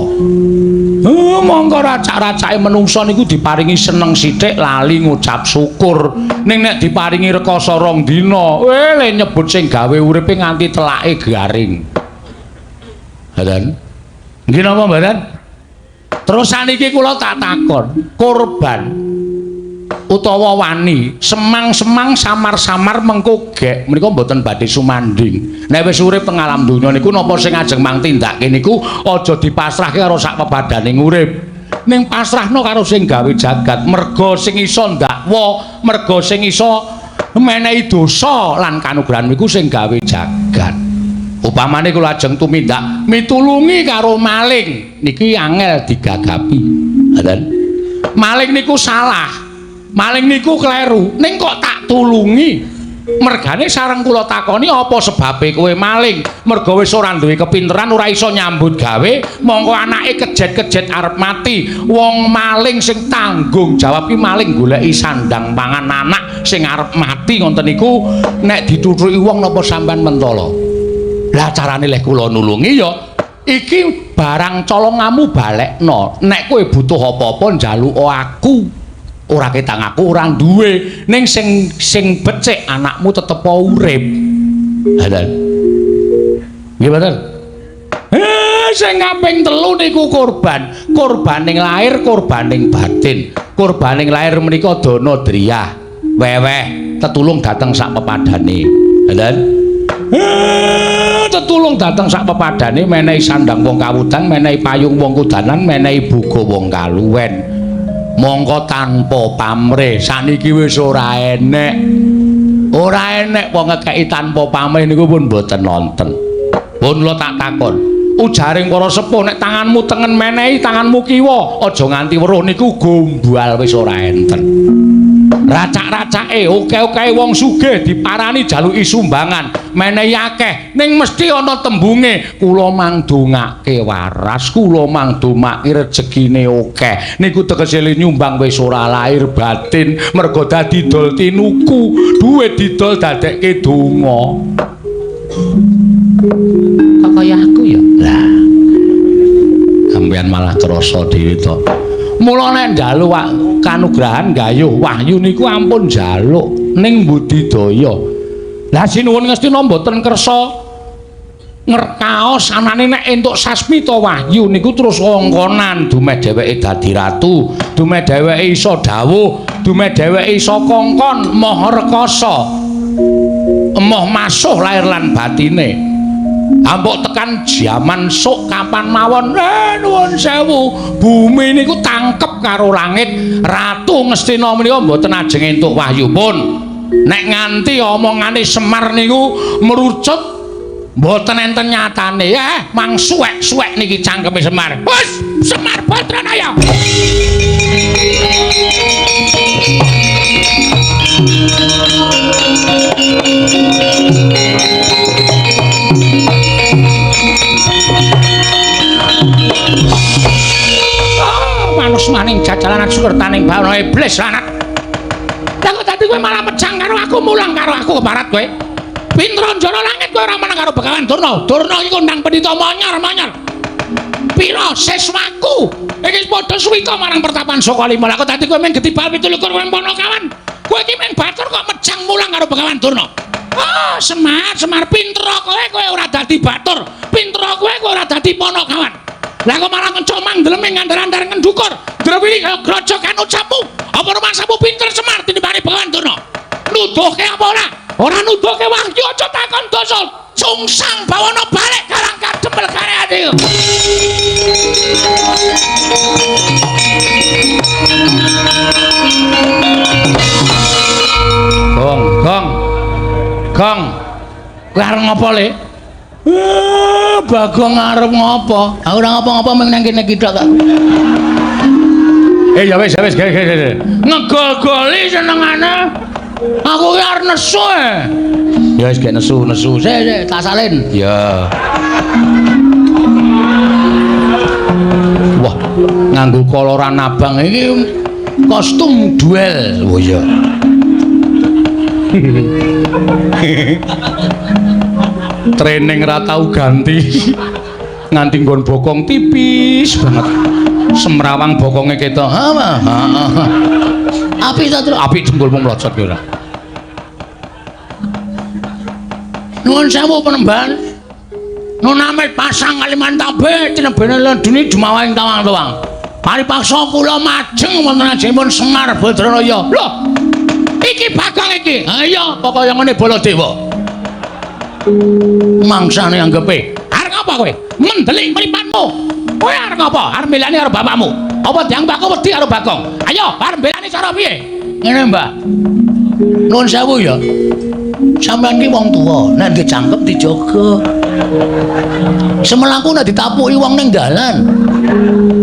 Mongko racak-racake menungsa niku diparingi seneng sithik lali ngucap syukur. Ning nek diparingi rekoso rong dina, le nyebut sing gawe uripe nganti telake garing. Mboten? Nggih napa mboten? Terus saniki kula tak takon, korban utawa wani, semang-semang samar-samar mengko gek menika mboten badhe sumanding. Nek wis urip teng alam donya niku napa sing ajeng mang tindake niku aja dipasrahke karo sak pepadane urip. Ning pasrahno karo sing gawe jagat, merga sing iso ndakwa, merga sing iso menehi dosa lan kanugrahan niku sing gawe jagat. Upamane kula ajeng tumindak mitulungi karo maling, niki angel digagapi. Ngoten. Maling niku salah. Maling niku kleru, ning kok tak tulungi. Mergane sareng kula takoni apa sebabe kowe maling? Merga wis ora duwe kepinteran, ora iso nyambut gawe, mongko anake kejet-kejet arep mati. Wong maling sing tanggung jawab ki maling goleki sandang pangan anak sing arep mati ngoten niku nek dituthuki wong napa sampean mentala? Lah carane leh kula nulungi ya iki barang colongamu balekno. Nek kowe butuh apa-apa njaluk aku. Ora ketang aku ora duwe, ning sing sing becik anakmu tetep urip. Ngoten. Nggih mboten? Sing kaping telu niku korban. Korbaning lahir, korbaning batin. Korbaning lahir menika dana driyah, weweh, tetulung dateng sak pepadane. Ngoten. Tetulung dateng sak pepadane, menehi sandang wong kawudan, menehi payung wong kudanan, menehi buga wong kaluwen. Mongko tanpa pamrih saniki wis ora enek. Ora enek wong ngekeki tanpa pamrih niku pun mboten nonten. Pun kula tak takon. Ujaring para sepuh nek tanganmu tengen menehi tanganmu kiwa, aja nganti weruh niku gombal wis ora enten. Racak-racake oke-oke wong sugih diparani jaluki sumbangan, menehi akeh, ning mesti ana tembunge kula mangdongake waras, kula mangdomake rejekine akeh. Niku tegese le nyumbang wis ora lahir batin, merga dadi dol tinuku, duit didol dadekke donga. Kok kaya aku ya? Lah. Sampeyan malah krasa dhewe to. Mula nek njaluk kanugrahan gayuh wahyu niku ampun njaluk ning budidaya. Lah sinuwun Ngastina mboten kersa ngerkaos anane nek entuk sasmita wahyu niku terus kongkonan dumeh dheweke dadi ratu, dumeh dheweke iso dawuh, dumeh dheweke iso kongkon maha rekasa. Emoh masuh lahir lan batine. Ampuk tekan jaman sok kapan mawon. Nuwun sewu, bumi niku tangkep karo langit. Ratu Ngastina menika mboten ajeng entuk wahyupun. Nek nganti omongane Semar niku merucut mboten enten nyatane. Mang suwek-suwek niki cangkeme Semar. Wis, Semar Badranaya. Manus maning jajalanan sukertaning bawana iblis lanat. Lah kok dadi kowe malah mejang karo aku, mulang karo aku keparat kowe. Pinter njara langit kowe ora meneng karo Begawan Durna. Durna iki kondang pendhita monyar-monyar. Pira siswaku iki padha suwika marang pertapan Sokalima. Lah kok dadi kowe mung getibal 27 kowe ponokawan. Kowe iki mung batur kok mejang mulang karo Begawan Durna. Ah, Semar, Semar pinter kowe, kowe ora dadi batur. Pinter kowe, kowe ora dadi ponokawan. Lah kok malah ngecomang ndleming ngandar-andar ngendukur. Drewili kaya grojokan ucapmu. Apa rumangsamu pinter Semar tinimbangane Begawan Durna? Nuduhke apa ora? Ora nuduhke wahyu aja takon dosa. Sungsang bawana balik karang kadempel kareane. Gong, gong. Gong. Kowe arep ngopo, Le? Bagong arep ngopo? Aku ora ngopo-ngopo mung nang kene iki tok kok. Ya wis, ya wis, ge. Ngegol-goli senengane. Aku ki arep nesu. Ya wis gek nesu, nesu. Sik, sik, tak salin. Ya. Wah, nganggo koloran abang iki kostum duel. Oh iya. Training ra tau ganti. Nganti nggon bokong tipis banget. Semrawang bokonge ketok. Ha, ha. Apik ta, Tru? Apik jempolmu mlocot ki ora. Nuwun sewu penemban. Nun amit pasang Kalimantabe tinebene lendune jumawahing tawang-tawang. Paripaksa kula majeng wonten ajengipun Semar Badranaya. Lho. Iki Bagong iki. Ha iya, pokoke ngene Baladewa. Mangsane anggepe. Arep ngapa kowe? Mendelik mripatmu. Kowe arep ngapa? Arep mbelani karo bapakmu. Apa dianggap aku wedi karo Bagong? Ayo, arep mbelani cara piye? Ngene, Mbah. Nuwun sewu ya. Sampeyan ki wong tuwa, nek dicangkep dijaga. Semelaku nek ditapuki wong ning dalan.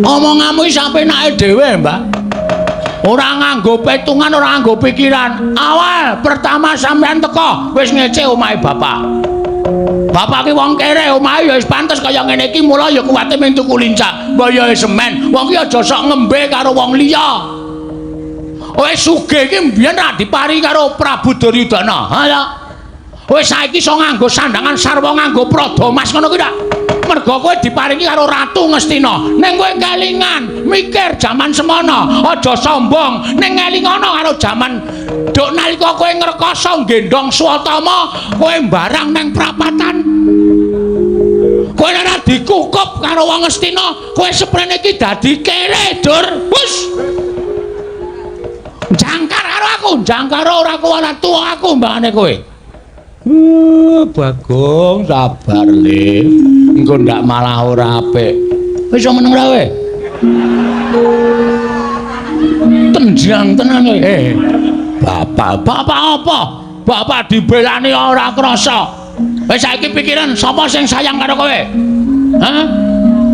Omonganmu iki sapenake dhewe, Mbah. Ora nganggo petungan, ora nganggo pikiran. Awal pertama sampeyan teko wis ngece omahe bapak. Bapak ki wong kere, omahe ya wis pantes kaya ngene iki, mula ya kuwate mung tuku lincah. Mbah ya semen, wong ki aja sok ngembe karo wong liya. Wis sugih iki mbiyen ra dipari karo Prabu Duryudana. Ha ya. Wis saiki iso nganggo sandangan sarwa nganggo prada mas ngono kuwi ta. Mergo kowe diparingi karo Ratu Ngastina. Ning kowe kelingan mikir jaman semono, aja sombong. Ning ngelingono karo jaman duk nalika kowe ngrekasa nggendhong Swatama, kowe mbarang nang prapatan. Kowe ora dikukup karo wong Ngastina, kowe seprene iki dadi kere, Dur. Hus. Jangkar karo aku, jangkar ora kuwi tuwa aku mbangane kowe. Bagong sabar le. Engko ndak malah ora apik. Wis iso meneng ra kowe? Tenjang tenan kowe. Bapak, bapak apa? Bapak dibelani ora krasa. Wis saiki pikiran sapa sing sayang karo kowe? Hah?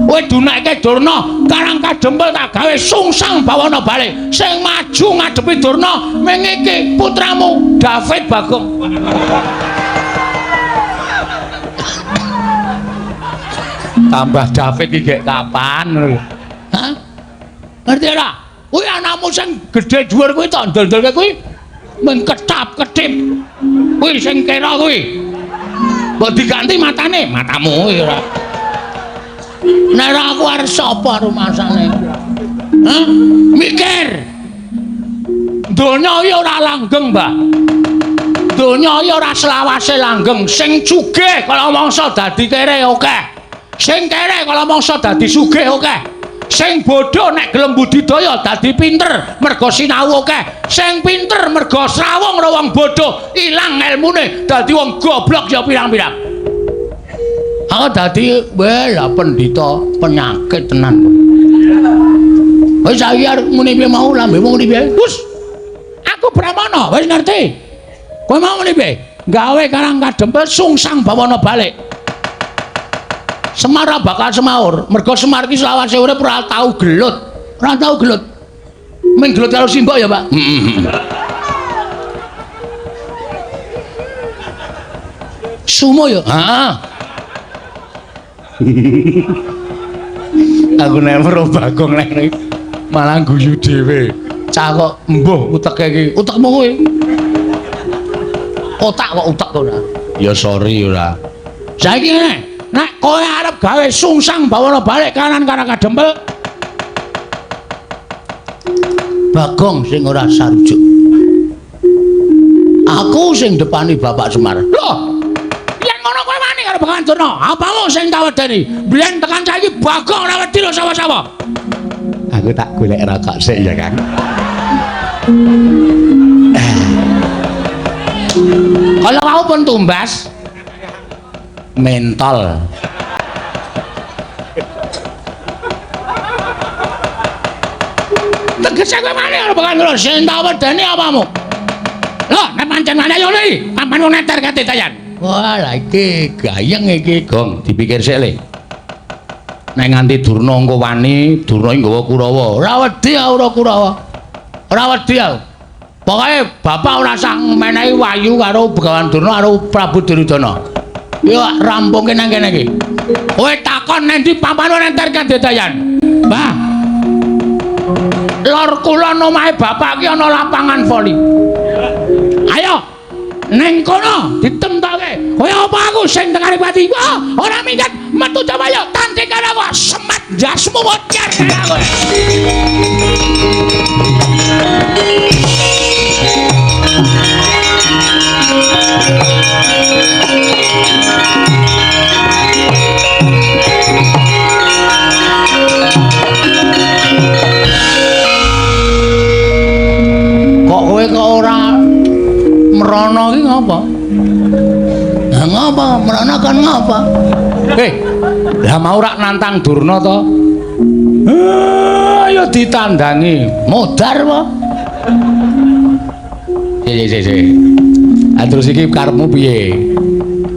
Kowe dunekke Durna, karang kadempel tak gawe sungsang bawana balik. Sing maju ngadepi Durna ming iki putramu David Bagong. Tambah David iki gek kapan? Hah? Ngerti ora? Kuwi anakmu sing gedhe dhuwur kuwi tok ndol-ndolke kuwi mung ketap-ketip. Kuwi sing kira kuwi. Mbok diganti matane, matamu kuwi ora. Nek ora aku arep sapa rumasane? Hah? Mikir. Donya iki ora langgeng, Mbah. Donya iki ora selawase langgeng. Sing sugih kala mangsa dadi kere akeh. Sing kere kala mangsa dadi sugih akeh. Sing bodho nek gelem budidaya dadi pinter mergo sinau akeh. Sing pinter mergo srawung karo wong bodho ilang elmune dadi wong goblok ya pirang-pirang. Aku dadi lah pendhita penyakit tenan. Wis saiki arep muni piye mau lambemu muni piye? Wis. Aku Brahmana, wis ngerti. Kowe mau muni piye? Gawe Karang Kadempel sungsang bawana balik. Semar bakal semaur, mergo Semar ki selawase urip ora tau gelut. Ora tau gelut. Ming gelut karo simbok ya, Pak. Heeh. Sumo ya? Heeh. Aku nek weruh Bagong nek malah guyu dhewe. Cah kok mbuh uteke iki. Utekmu kuwi. Otak kok utek ora. Ya sorry ora. Saiki ngene, nek kowe arep gawe sungsang bawana balik kanan Karang Kadempel, Bagong sing ora sarujuk. Aku sing depani Bapak Semar. Loh, yen ngono kowe wani karo Begawan Durna, apamu sing tak wedeni? Biyen tekan saiki Bagong ora wedi lho sapa-sapa. Aku tak golek rokok sik ya, Kang. Kalau mau pun tumbas mentol. Tegese kowe wani karo Begawan Durna, sing tak wedeni apamu? Loh, nek pancen wani ayo li, sampean wong neter kate tayan. Wah, lha iki gayeng iki, Gong, dipikir sik le. Nek nganti Durna engko wani, Durna iki nggawa Kurawa. Ora wedi aku ora Kurawa. Ora wedi aku. Pokoke bapak ora usah menehi wayu karo Begawan Durna karo Prabu Duryudana. Yo rampungke nang kene iki. Kowe takon nang ndi papan neter kadedayan. Mbah. Lor kulon omahe bapak ki ana lapangan voli. Ayo neng kono ditemtoke. Kaya apa aku sing tekane pati? Wah, ora minggat metu coba yo tanding karo aku semat jasmu mocer karo aku. Kok kowe kok ora merono iki ngapa? Lah ngapa? Merono kan ngapa? Lah mau rak nantang Durna to? Ayo ditandangi. Modar apa? Si. Ah terus iki karepmu piye?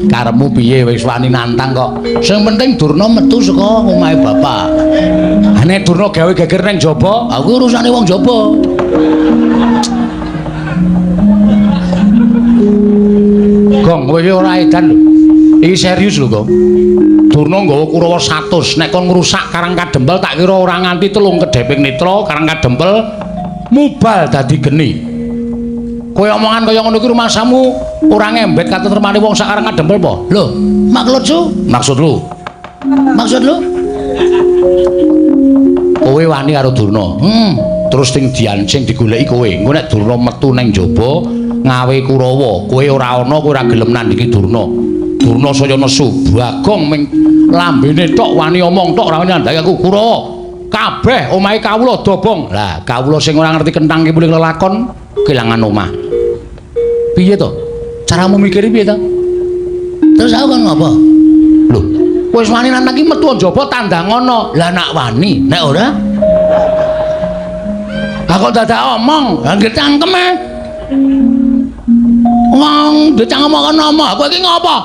Karepmu piye wis wani nantang kok. Sing penting Durna metu saka omahe bapak. Ha nek Durna gawe geger ning jaba, aku urusane wong jaba. Gong, kowe iki ora edan lho. Iki serius lho, Gong. Durna nggawa Kurawa 100, nek kon ngrusak Karang Kadempel tak kira ora nganti 3 kedheping netra Karang Kadempel mubal dadi geni. Kowe omongan kaya ngono iki rumasamu ora ngembet katentremane wong sak Karang Kadempel apa? Lho, maksud lu? Maksud lu? Maksud lu? Kowe wani karo Durna. Terus sing diancing digoleki kowe. Engko nek Durna metu nang jaba ngawe Kurawa, kowe ora ana, kowe ora gelem nandhingi Durna. Durna saya nesu, Bagong ming lambene tok wani omong tok ora wani nandhangi aku Kurawa. Kabeh omahe kawula dobong. Lah, kawula sing ora ngerti kentang ki mulih lelakon kelangan omah. Piye to? Caramu mikir piye to? Terus aku kan ngopo? Lho, wis wani nantang ki metu njaba tandangono. Lah nak wani, nek ora? Lah kok dadak omong, lah nggih cangkeme. Wong dicangkem kono omong, kowe iki ngopo?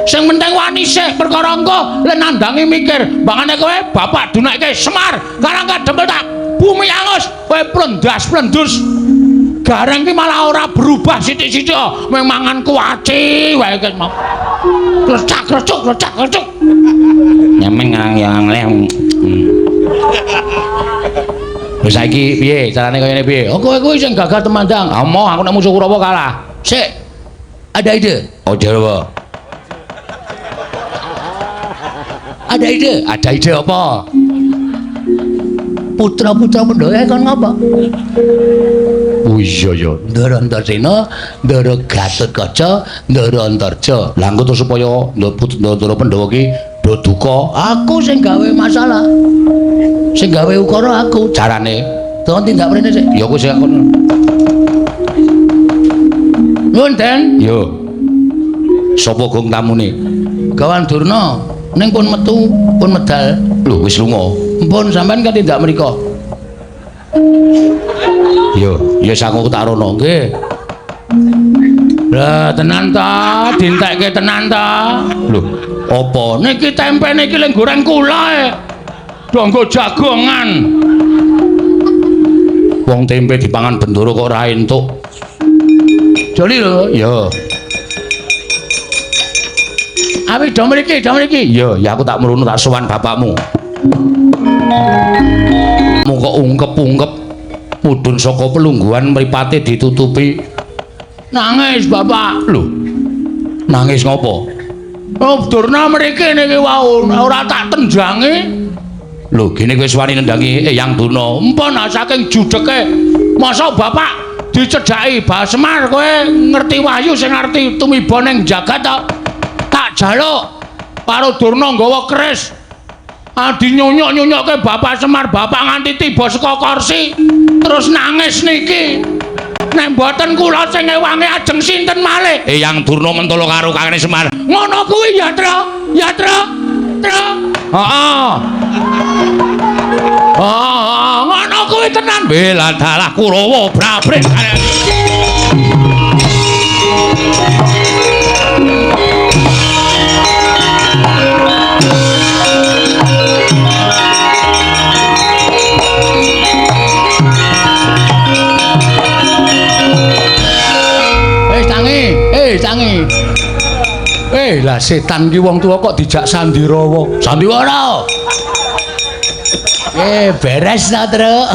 Sing penting wani sik perkara engko le nandangi mikir. Bangane kowe bapak dunekke Semar, Karang Kadempel tak bumi angus, kowe plendas-plendus. Gareng ki malah ora berubah sithik-sithik, mung mangan kuaci wae ki mau. Klecak-klecuk, klecak-klecuk. Nyemen ngarang yang leh. Wis saiki piye carane kaya ngene piye? Oh kowe kuwi sing gagah temandang. Amoh aku nek musuh Kurawa kalah. Sik. Ada ide? Oh apa? Ada ide? Ada ide apa? Putra-putra Pandhawa kon ngapa? Oh iya ya, Ndara Antasena, Ndara Gatotkaca, Ndara Antarja. Lah engko to supaya Ndara Pandhawa ki do duka, aku sing gawe masalah. Sing gawe ukara aku carane. Tolong tindak mrene sik. Ya kowe sing kono. Nuwun, Den. Yo. Sapa gong tamune? Gawan Durna. Ning pun metu, pun medal. Lho wis lunga. Mpun sampean kan tindak mriko. Yo, ya sangu tak rono nggih. Lah tenan ta, dintekke tenan ta. Lho, apa? Niki tempe niki leng goreng kula e. Do nggo jagongan. Wong tempe dipangan Bendoro kok ora entuk. Joli lho, ya. Awi do mriki, do mriki. Ya, ya aku tak mrunu tak sowan bapakmu. Mung kok ungkep-ungkep mudhun saka pelungguhan mripate ditutupi. Nangis bapak. Lho. Nangis ngopo? Oh, Durna mriki niki wau ora tak tenjangi. Lho, gene kowe wis wani nendangi Eyang Durna. Empun saking judheke. Mosok bapak dicedhaki Bah Semar kowe ngerti wahyu sing ngerti tumiba ning jagat ta? Tak jaluk karo Durna nggawa keris. Adi nyunyuk-nyunyukke Bapak Semar, bapak nganti tiba saka kursi terus nangis niki. Nek mboten kula sing ngewangi ajeng sinten malih? Eyang Durna mentolo karo Kakang Semar. Ngono kuwi ya, Tru. Ya, Tru. Tru. Heeh. Heeh, ngono kuwi tenan. Bela dalah Kurawa brabret. Tangi. Lah setan ki wong tuwa kok dijak sandirawa. Sandiwara. Beres ta, Truk.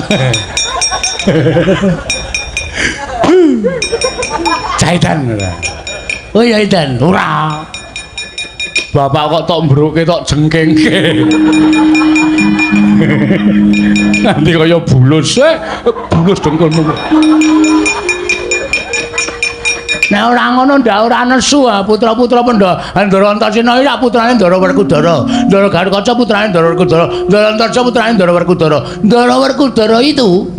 Caitan ora. Oh ya Idan, ora. Bapak kok tok mbruke tok jengkengke. Nanti kaya bulus, bulus dengkulmu. Nek ora ngono ndak ora nesu putra-putra Pandhawa. Ndara Antasena iki putrane Ndara Werkudara. Ndara Gatotkaca putrane Ndara Werkudara. Ndara Antarja putrane Ndara Werkudara. Ndara Werkudara itu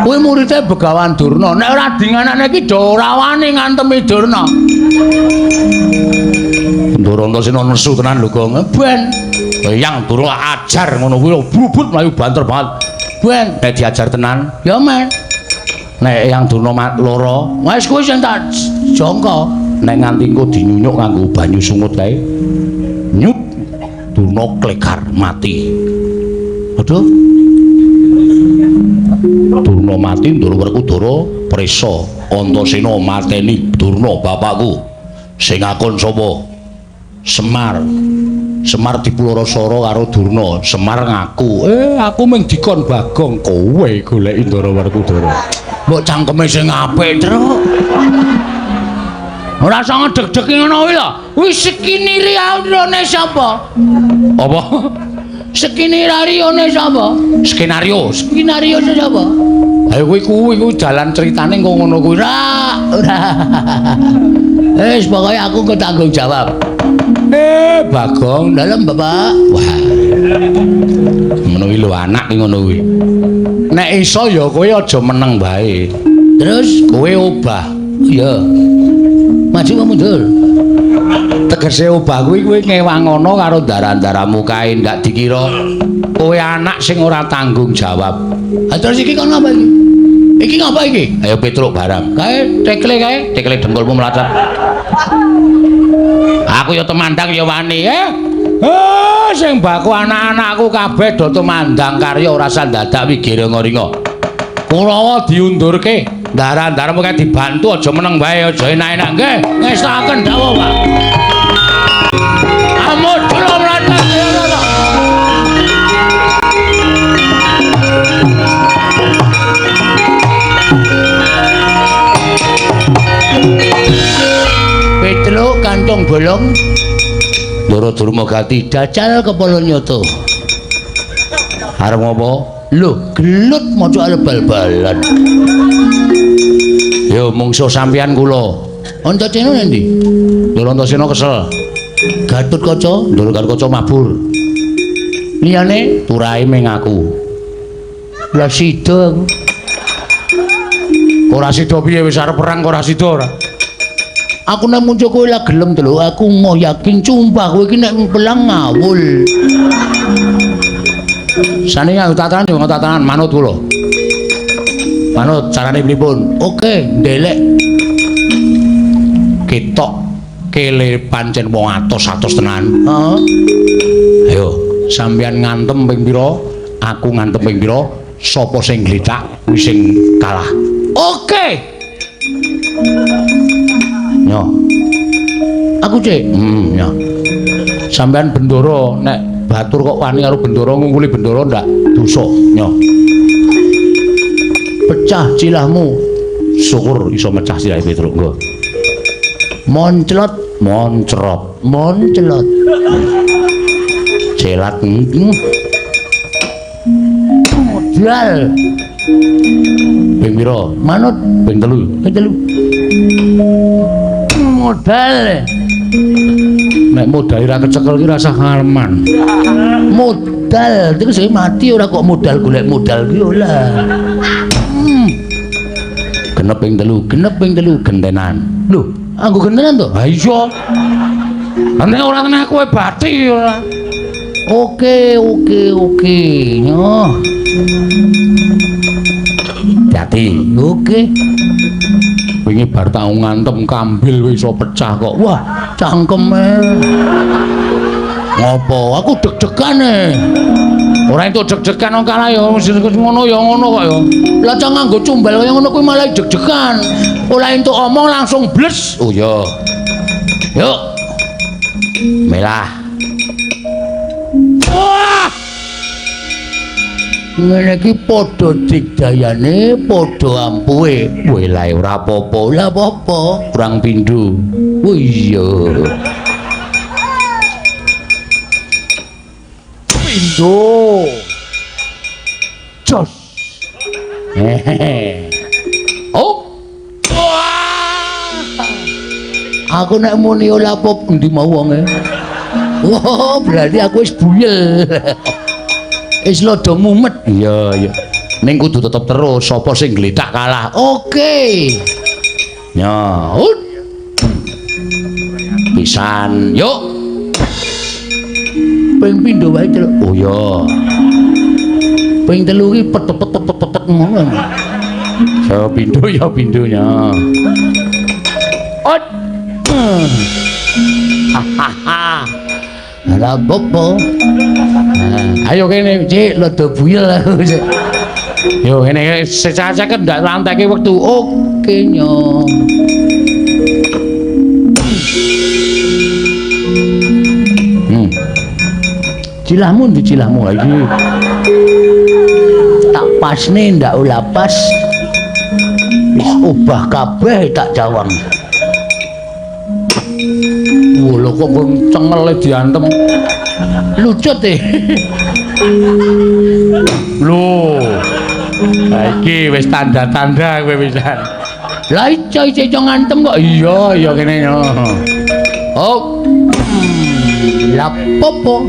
kuwi muridé Begawan Durna. Nek ora dinganane iki do ora wani ngantemi Durna. Ndara Antasena nesu tenan lho, Gong. Ben Eyang Durna ajar ngono kuwi brubut mlayu banter banget. Ben nek diajar tenan, ya men. Nek Eyang Durna lara, wis kuwi sing tak jangka. Nek nganti engko dinyunyuk nganggo banyu sungut kae. Nyut Durna klekar mati. Aduh. Durna mati, Ndara Werkudara prisa. Antasena mateni Durna bapakku. Sing ngakon sapa? Semar. Semar dipulorosara karo Durna. Semar ngaku, aku mung dikon Bagong, kowe goleki Ndara Werkudara. Mbok cangkeme sing apik, Truk. Ora usah ngedeg-deg ngono kuwi lho. Kuwi skenario sapa? Apa? Skenario sapa? Skenario, skenario sapa? Ayo kuwi kuwi jalan ceritane engko ngono kuwi. Ora, ora. Wis pokoke aku engko tanggung jawab. Bagong, dalem Bapak. Wah. Ngono kuwi lho anak ki ngono kuwi. Nek iso ya kowe aja meneng wae. Terus kowe obah. Iya. Maju apa mundur? Tegese obah kuwi kowe ngewangono karo ndara-ndaramu kae ndak dikira kowe anak sing ora tanggung jawab. Ha terus iki kon ngapa iki? Iki ngapa iki? Ayo Petruk barang. Kae tekle kae, tekle dengkulmu mlacat. Aku ya temandang ya wani, sing baku anak-anakku kabeh do tumandang karya ora sandadak wigiringa-ringa. Kurawa diundurke, ndara-ndaramu kae dibantu aja meneng wae, aja enak-enak nggih. Ngestakaken dawuh, Pak. Amudra mlacat. Petruk kantong bolong. Ndara Durmagati dacal kepala nyoto. Arep ngopo? Lho, gelut maca arep bal-balan. Yo mungsuh sampeyan kula. Antasena endi? Ndara Antasena kesel. Gatotkaca, Ndara Gatotkaca mabur. Liyane turahe ming aku. Lah sida aku. Ora sida piye wis arep perang ora sida ora. Aku nek muncul kowe lah gelem to lho, aku mau yakin sumpah kowe iki nek pelang ngawul. Sane nganggo tatanan yo tatanan manut kula. Manut carane pripun? Oke, ndelek. Ketok kele pancen wong atos-atos tenan. Heeh. Ayo, sampeyan ngantem ping pira? Aku ngantem ping pira? Sapa sing gletak kuwi sing kalah. Oke. Yo. Aku cek. Ya. Sampeyan bendoro nek batur kok wani karo bendoro ngungkuli bendoro ndak dosa. Yo. Pecah cilahmu. Syukur iso mecah silahe Petruk nggo. Monclot, moncrot, monclot. Celat. Modal. Ping pira? Manut ping 3. Ping 3. Modal. Nek modal ora kecekel ki rasah ngaleman. Modal iku sing mati ora kok modal golek modal ki ora. Genep ping 3, genep ping 3 gentenan. Lho, anggo gentenan to? Ha iya. Nek ora tenan kowe bathi ora. Oke, oke, oke. Nyoh. Hati. Oke. Wingi bar tau ngantem kambil wis iso pecah kok. Wah, cangkeme. Ngopo? Aku deg-degan e. Ora entuk deg-degan wong kalah ya ngono ya ngono kok ya. Lah cah nganggo cumbal kaya ngono kuwi malah deg-degan. Ora entuk omong langsung bles. Oh iya. Yuk. Melah. Wah! Ngene iki padha digdayane, padha ampuhe. Welae ora apa-apa, ora apa-apa. Kurang pindho. Oh iya. Pindho. Jos. Hehehe. Oh. Wah. Aku nek muni ora apa endi mau wonge. Wah, berarti aku wis buyel. Wis lodo mumet. Iya, iya. Ning kudu tetep terus, sapa sing gletak kalah. Oke. Ya, ut. Pisan, yuk. Ping pindho wae, Truk. Oh iya. Ping 3 iki pet-pet-pet-pet ngono. Ya pindho ya pindhonya. Ut. Hahaha. Lah opo? Ayo kene, Cik, rada buyel aku, Cik. Yo ngene secacak ndak lanteke wektu. Oke, nyo. Cilahmu ndi cilahmu iki? Tak pasne ndak ora pas. Wis obah kabeh tak jawang. Wah, lho kok cengele diantem. Lucut e. Lho. Ha iki wis tanda-tanda kowe pisan. Lah iso iso ngantem kok. Iya, iya kene yo. Oh. Lah popo.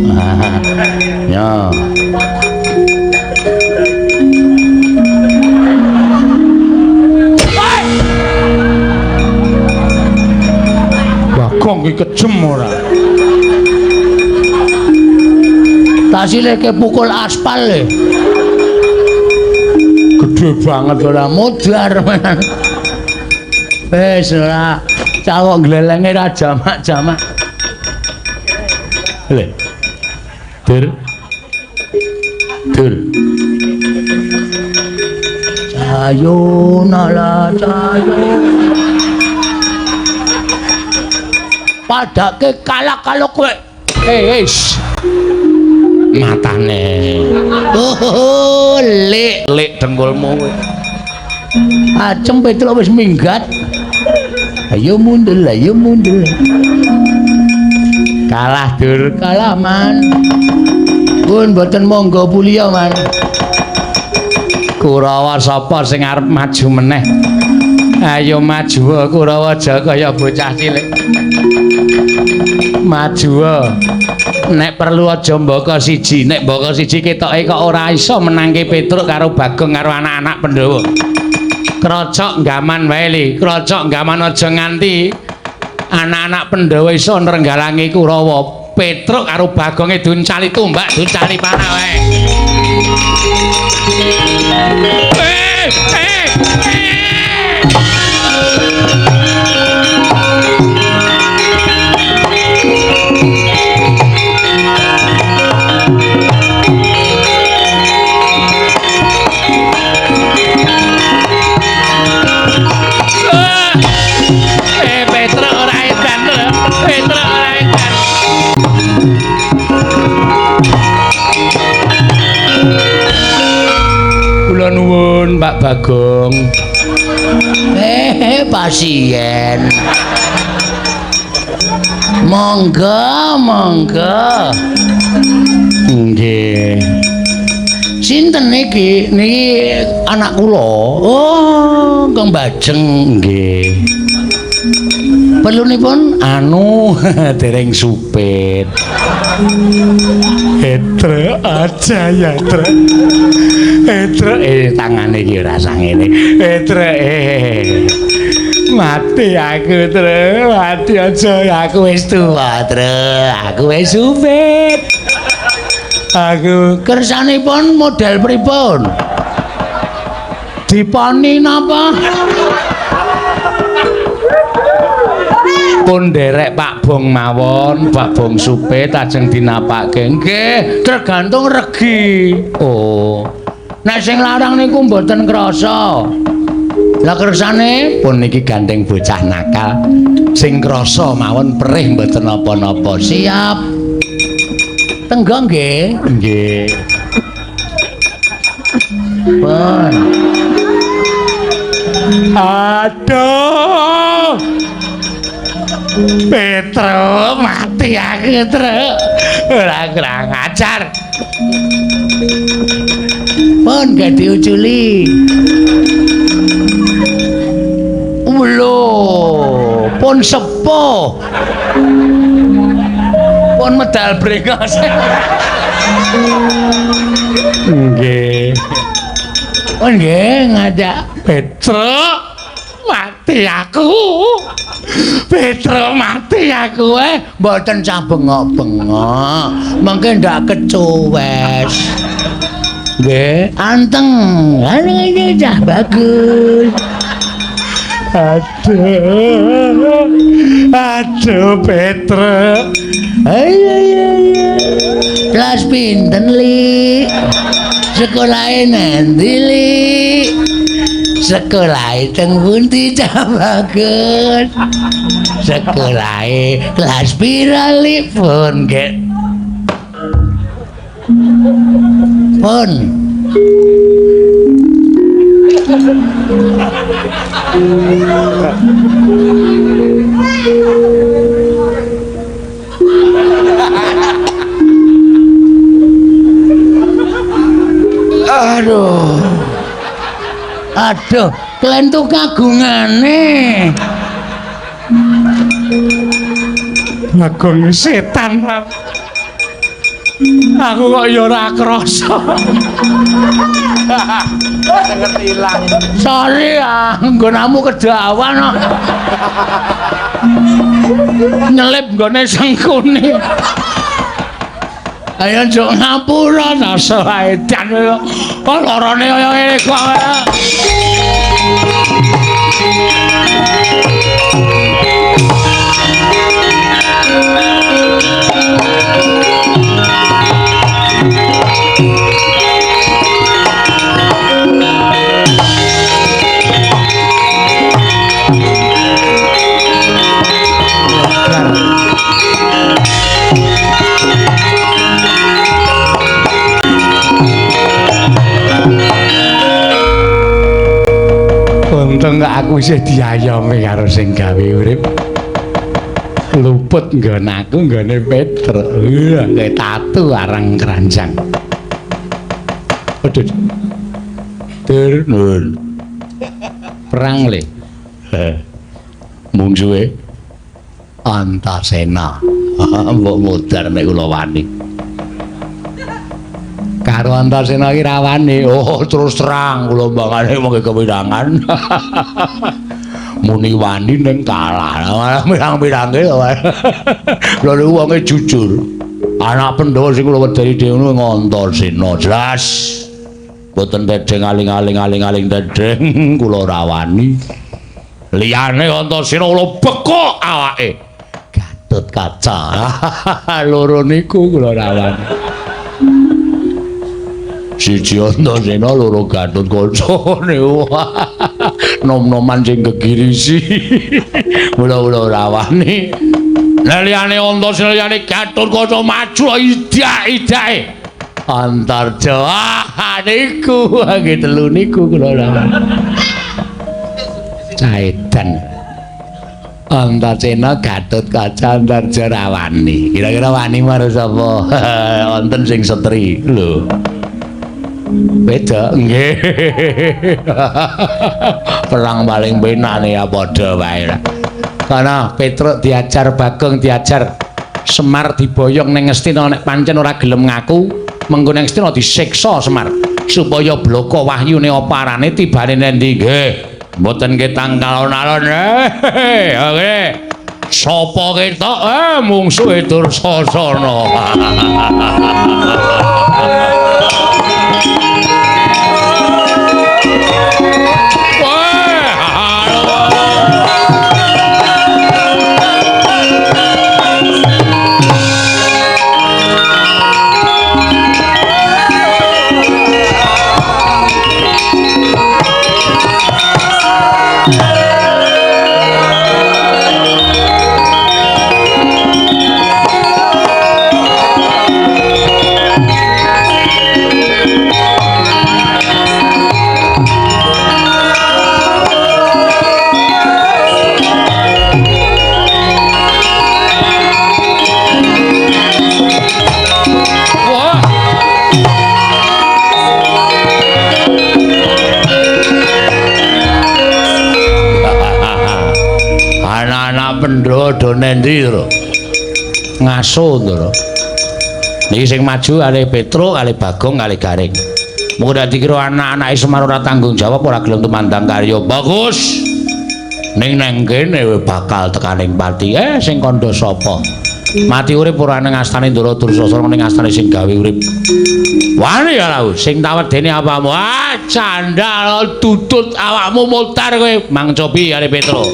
Ya. Bagong ki kejem ora. Tasile ke pukul aspal le. Gede banget ora modar. Wis ora cawok glelenge ra jamak-jamak. Le. Dur. Dur. Cayo nala cayo. Padake kalah kalau kowe. Eh, wis. Matane. Oh, lek lek dengkulmu kowe. Acem Petruk wis minggat. Ayo mundur, ayo mundur. Kalah dur, kalah man. Pun mboten monggo puliya man. Kurawa sapa sing arep maju meneh? Ayo maju Kurawa aja kaya bocah cilik. Maju. Nek perlu aja mbaka siji, nek mbaka siji ketoke kok ora iso menangke Petruk karo Bagong karo anak-anak Pandhawa. Krocok gaman wae li, krocok gaman aja nganti Anak-anak Pandhawa iso nrenggalangi Kurawa. Petruk karo Bagonge duncali tombak, duncali panah wae. Petruk ora edan lho. Petruk ora edan. Kula nuwun Pak Bagong. Pasien. Monggo, monggo. Nggih. Sinten niki? Niki anak kula. Oh, Kang Bajeng nggih. Perlunipun anu dereng supit. Etre aja ya, Trek. Etre tangane iki ora sangene. Etre mati aku, Trek. Mati aja aku wis tuwa, Trek. Aku wis supit. Aku kersanipun model pripun? Diponi napa? Pun nderek Pak Bong mawon, Pak Bong supit ajeng dinapake. Nggih, tergantung regi. Oh. Nek sing larang niku mboten krasa. Lah kersane pun niki gandeng bocah nakal. Sing krasa mawon perih mboten napa-napa. Siap. Tenggo nggih. Nggih. Pun. Aduh. Petruk mati aku, Truk. Ora kurang ajar. Pun gak diuculi. Lho, pun sepuh. Pun medal brengos. Nggih. Pun nggih ngajak Petruk mati aku. Petruk mati aku mboten cah bengok-bengok. Mengke ndak kecuwes. Nggih, anteng. Iki cah bagus. Aduh. Aduh Petruk. Ayo ayo ayo. Kelas pinten, Li? Sekolahe nanti, Li? Sekolahe teng pundi cah bagus? Sekolahe kelas pira, Li? Pun nggih. Pun. Aduh. Aduh, klentu kagungane. Bagong setan. Aku kok ya ora krasa. Ngerti ilang. Sorry ah, nggonamu kedawan kok. Nyelip nggone sengkune. Ayo njuk ngapura rasa edan kok lorone kaya ngene kok. Untung aku isih diayomi karo sing gawe urip. Luput nggon aku nggone Petruk. Kayak tatu arang keranjang. Aduh. Tur nun. Perang le. Mungsuhe Antasena. Mbok modar nek kula wani. Karo Antasena iki ra wani. Oh, terus terang kula mbangane mung kewirangan. Muni wani ning kalah. Malah pirang-pirange to. Lha niku wonge jujur. Anak Pandhawa sing kula wedeni dhewe Antasena jelas. Mboten tedheng aling-aling aling-aling tedheng kula ora wani. Liyane Antasena kula bekok awake. Gatut Kaca. Loro niku kula ora wani. Siji Antasena loro Gatut Kaca niku. Nom-noman sing gegirisi. Kula ora wani. Lah liyane Antasena liyane Gatut Kaca maju idak-idake. Antarja niku nggih telu niku kula ora wani. Caedan. Antasena Gatut Kaca Antarja ra wani. Kira-kira wani marang sapa? Wonten sing setri lho. Beda nggih. Perang paling penak ya padha wae. Karena Petruk diajar, Bagong diajar, Semar diboyong ning Ngastina nek pancen ora gelem ngaku, mengko ning Ngastina disiksa Semar supaya bloko wahyune apa arane tibane nendi nggih. Mboten ketang alon-alon. Oke. Sapa ketok mungsuhe Dursasana. Pandhawa do nendi to? Ngaso to. Niki sing maju kalih Petruk, kalih Bagong, kalih Gareng. Mung ora dikira anak-anake Semar ora tanggung jawab, ora gelem tumandang karya. Bagus. Ning nang kene bakal tekaning pati. Sing kandha sapa? Mati urip ora ning astane Ndara Dursasana ning astane sing gawe urip. Wani ya lho, sing tawedene apamu? Ah, candal tutut awakmu mutar kowe. Mang Cobi kalih Petruk.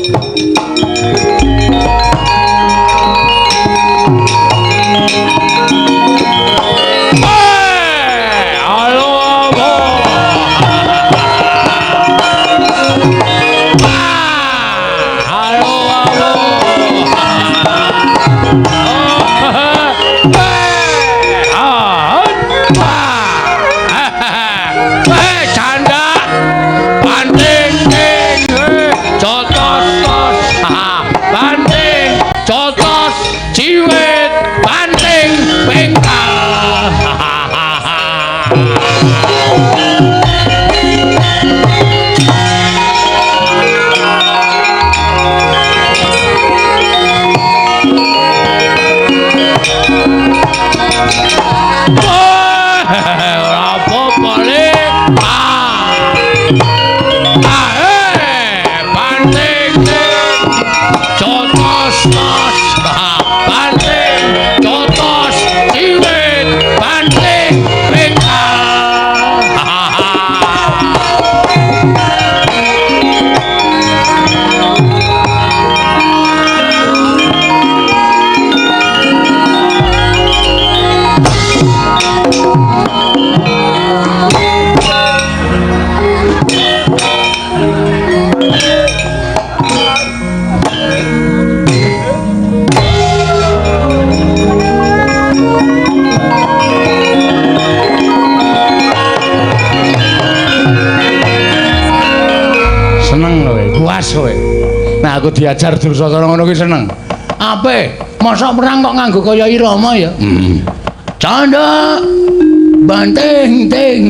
Nah aku diajar Dursasana ngono kuwi seneng. Ape? Mosok perang kok nganggo kaya irama ya? Canda banting ting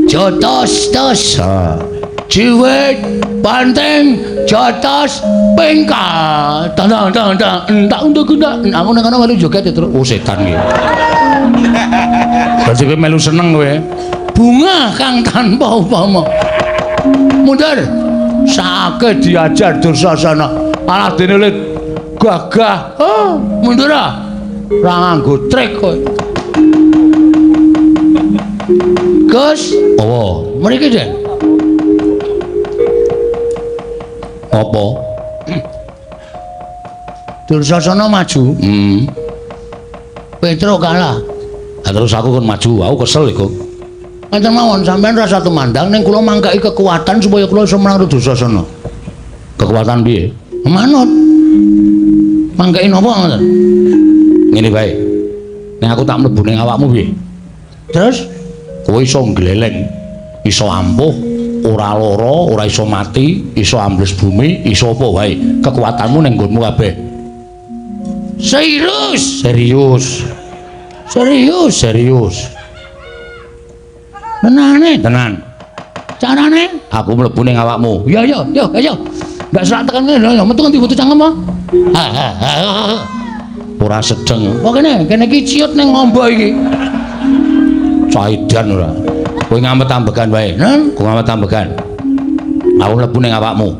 jotos tos jiwit banting jotos pengkal tang tang tang entak untuk entak aku nang kono melu joget terus. Oh setan iki. Berarti kowe melu seneng kowe. Bunga kang tanpa upama. Mundur. Sakit diajar Dursasana. Alah dene le gagah. Oh, mundur ah. Ora nganggo trik kowe. Gus, apa? Mriki, Den. Apa? Dursasana maju. Petruk kalah. Lah terus aku kon maju, aku kesel iku. Ngaten mawon sampean rasa tumandang ning kula mangkaki kekuatan supaya kula iso menang Dursasana. Kekuatan piye? Manut. Mangkaki napa ngoten? Ngene wae. Nek aku tak mlebu ning awakmu piye? Terus kowe iso ngleleng, iso ampuh, ora lara, ora iso mati, iso ambles bumi, iso apa wae. Kekuatanmu ning nggonmu kabeh. Serius? Serius. Serius, serius. Tenane, tenan. Carane aku mlebu ning awakmu. Ya ya, yo ayo. Mbak selak tekan kene lho, metu ngendi metu cangkem apa? Ora sedeng. Apa kene? Kene iki ciut ning ngombo iki. Caidan ora. Kowe ngamet ambegan wae. Kowe ngamet ambegan. Aku mlebu ning awakmu.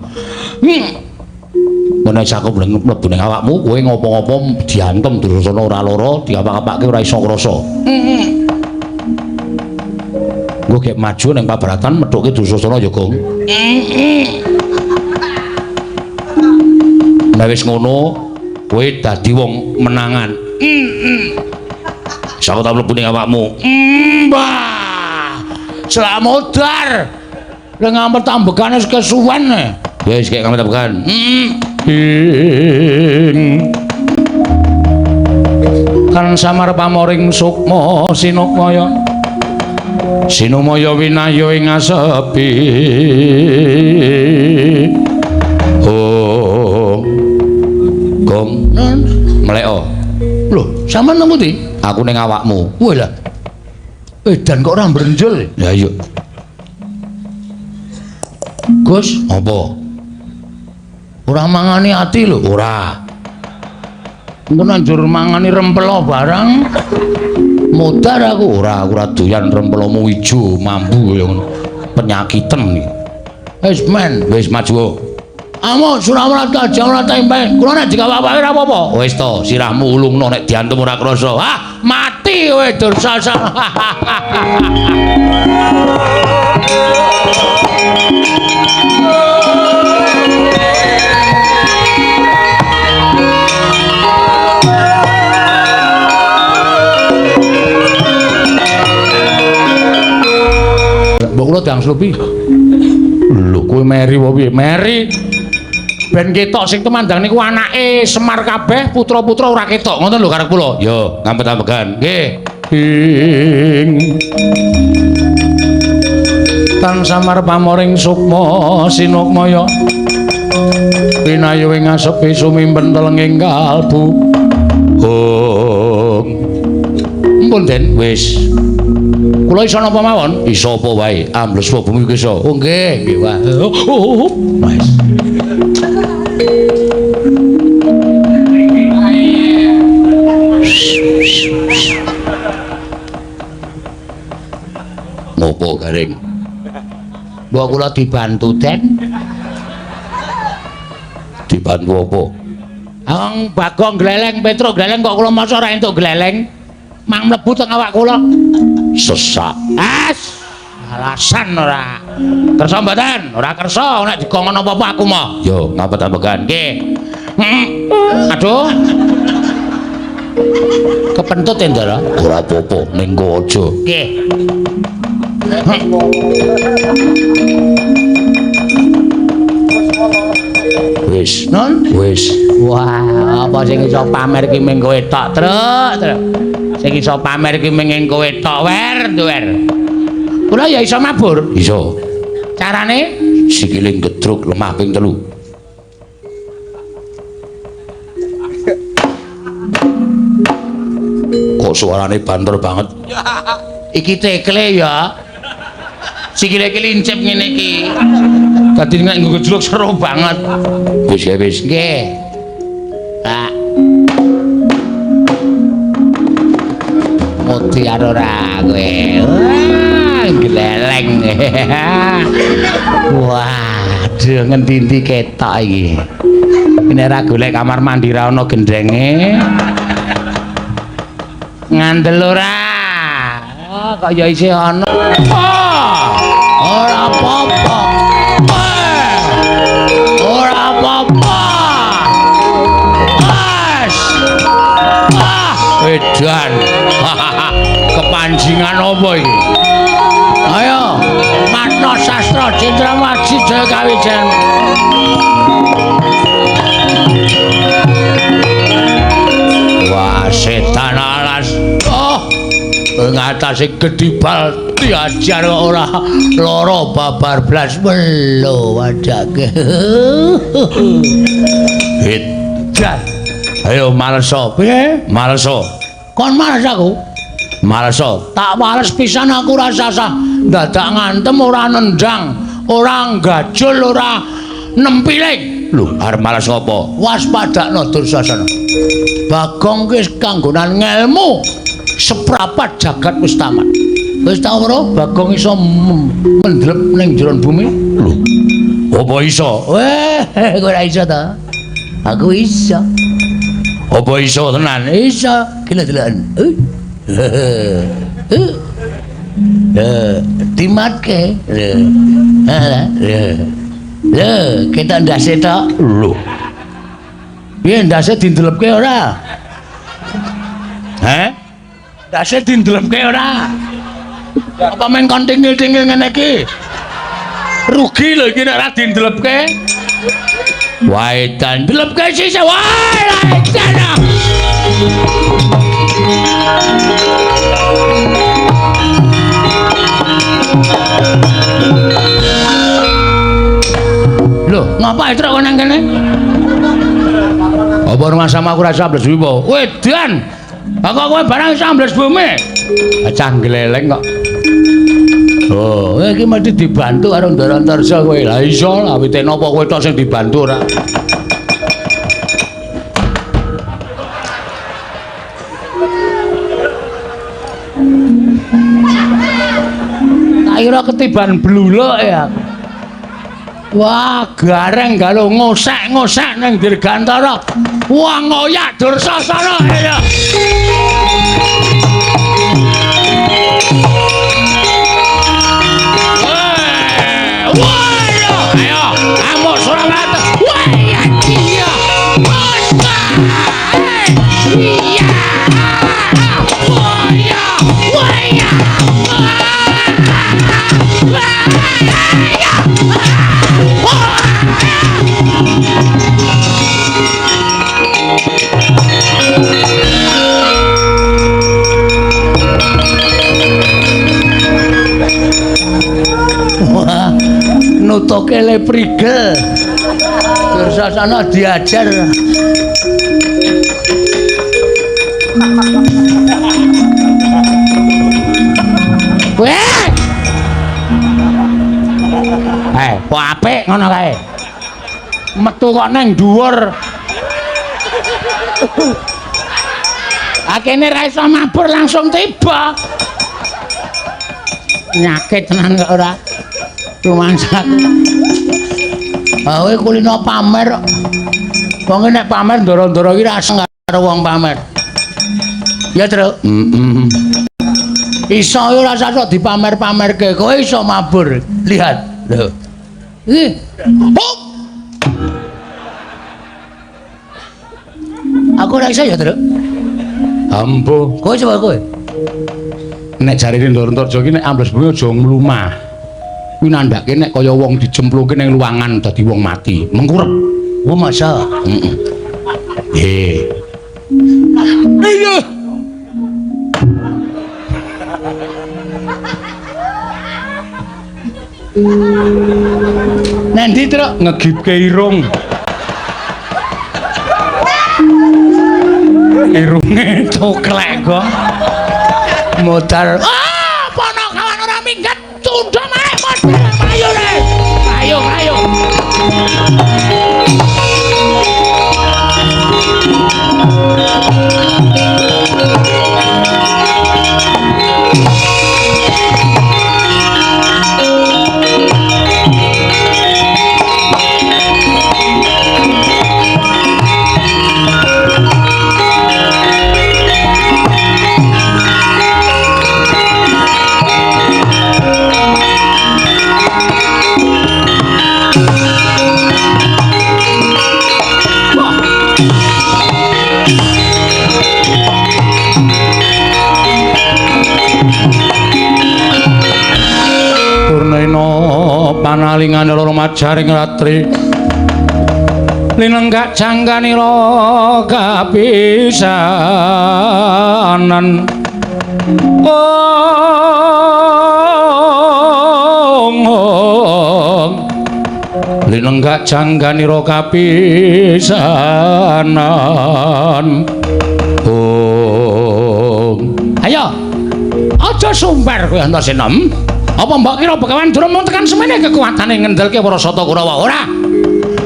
Menawa aku mlebu ning awakmu, kowe ngopo-ngopo diantem Dursasana ora lara, diapak-apake ora iso ngrasa. Nggo gek maju ning pabaratan methuke Dursasana ya, Gong. Nek wis ngono, kowe dadi wong menangan. Iso tak mlebu ning awakmu. Mbah. Slamodar. Lha ngamet ambegane wis kesuwen. Ya wis gek ngamet ambegan. Kan samar pamoring sukma sinukmaya. Sinumaya winaya ing asepi. Oh. Gong, mleko. Lho, sampean nang pundi? Aku ning awakmu. Wah lah. Edan kok ora mbrenjul. Ya iya. Gus, apa? Ora mangani ati lho. Ora. Engko njur mangani rempelo barang. Modar aku. Ora, aku ora doyan rempelomu ijo mambu kaya ngono. Penyakiten iki. Wis men, wis maju. Amo surawat aja ora tempe. Kula nek dikawake ora apa-apa. Wis to, sirahmu ulungno nek diantem ora krasa. Ah, mati kowe Dursasana. Mbok kula diangslupi. Lho, kowe meri apa piye? Meri. Ben ketok sing tumandang niku anake Semar kabeh, putra-putra ora ketok. Ngoten lho karep kula. Yo, ngampet-ambegan. Nggih. Tan samar pamoring sukma sinukmaya. Pinayu ing asepi sumimpen telenging kalbu. Oh. Mpun Den, wis. Kula iso napa mawon? Iso apa wae, ambles bumi iso. Oh nggih, nggih wae. Wis. Ngopo garing? Mbok kula dibantu, Den. Dibantu apa? Wong Bagong gleleng, Petruk gleleng kok kula masa ora entuk gleleng. Mang mlebu teng awak kula. Sesak. As. Alasan ora. Kersa mboten? Ora kersa nek dikongkon apa-apa aku mah. Yo, ngapet-ambegan. Nggih. Aduh. Kepentut ya, Ndara? Ora apa-apa, ning kowe aja. Nggih. Wis, Non? Wis. Wah, apa sing iso pamer ki ming kowe tok, Truk, Truk. Sing iso pamer ki ming kowe tok, wer, wer. Kula ya iso mabur. Iso. Carane sikile gedruk lemah ping 3. Kok suarane banter banget. Iki tekle ya. Sikile iki lincip ngene iki. Dadi nek nggo gejluk seru banget. Wis ya wis. Nggih. Pak. Mudi ora kowe. Wah, gleleng. Wah. Aduh, ngendi-endi ketok iki. Nek ora golek kamar mandi ra ana gendenge. Ngandel ora? Oh, kok ya isih ana. Oh, ora apa-apa. Ora apa-apa. Wes. Ah, edan. Kepanjingan apa iki? Ayo, Matno Sastra Citra Waji Jaya Kawijen. Wah, setan alas. Oh, ngatasi gedibal diajar kok ora lara babar blas melo wajake. Edan. Ayo maleso. Piye? Maleso. Kon males aku? Maleso. Tak males pisan aku ora sasah. Dadak ngantem ora nendang, ora gajul, ora nempiling. Lho, arep males apa? Waspadakno Dursasana. Bagong ki wis kanggonan ngelmu seprapat jagat wis tamat. Wis tau ora Bagong iso mendlep ning jero bumi? Lho, apa iso? Weh, kowe ora iso ta? Aku iso. Apa iso tenan? Iso. Ki lho deloken. Dimatke. Lho, ketok ndase tok. Lho. Piye ndase dindelepke ora? Heh? Ndase dindelepke ora? Apa men kon tingil-tingil ngene iki? Rugi lho iki nek ora dindelepke. Wae dan ndelepke sisih. Wae edan. Lho, ngapa truk kok nang kene? Apa rumah sama aku rasa ambles bumi apa? Wedan. Aku kowe barang iso ambles bumi. Cah gleleng kok. Oh, iki mesti dibantu karo Ndara Antarja kowe. Lah iso lah wite napa kowe tok sing dibantu ora? Tak kira ketiban bluluk ya. Wah, gareng galo ngosek-ngosek ning Dirgantara. Wah, ngoyak Dursasana ya. Wah, ayo, amuk Surawata. Wah, iya. Wah, iya. Wah, iya. Wah, iya. Wah, nutuke le prigel. Dursasana diajar. Weh. Kok apik ngono kae. Metu kok nang dhuwur. Akene ra iso mabur langsung tiba. Nyakit tenan kok ora. Rumangsaku. Ah kowe kulino pamer kok. Wong nek pamer ndoro-ndoro iki ra aseng karo wong pamer. Ya, Truk. Heeh. Iso ora usah dipamer-pamerke, kowe iso mabur. Lihat. Lho. Ih. Oh. Aku ora iso ya, Truk. Ampuh. Kowe coba kowe. Nek jarene Ndara Antarja iki nek ambles bumi aja mlumah. Kuwi nandhake nek kaya wong dijemplungke ning luwangan dadi wong mati, mengkurep. Oh, masa? Heeh. Eh. Iya. Nanti Truk ngegipke irung. Irunge coklek kok. Modal. Ah, ponokawan ora minggat, tunda mae modal ayo re. Ayo, ayo. Malingane loro majaring ratri linenggak jangkanira kapisanan. Ong ong linenggak jangkanira kapisanan. Ong ayo aja sumber kowe Antasena. Apa mbok kira Begawan Durna mung tekan semene kekuatane ngendelke para Sata Kurawa? Ora.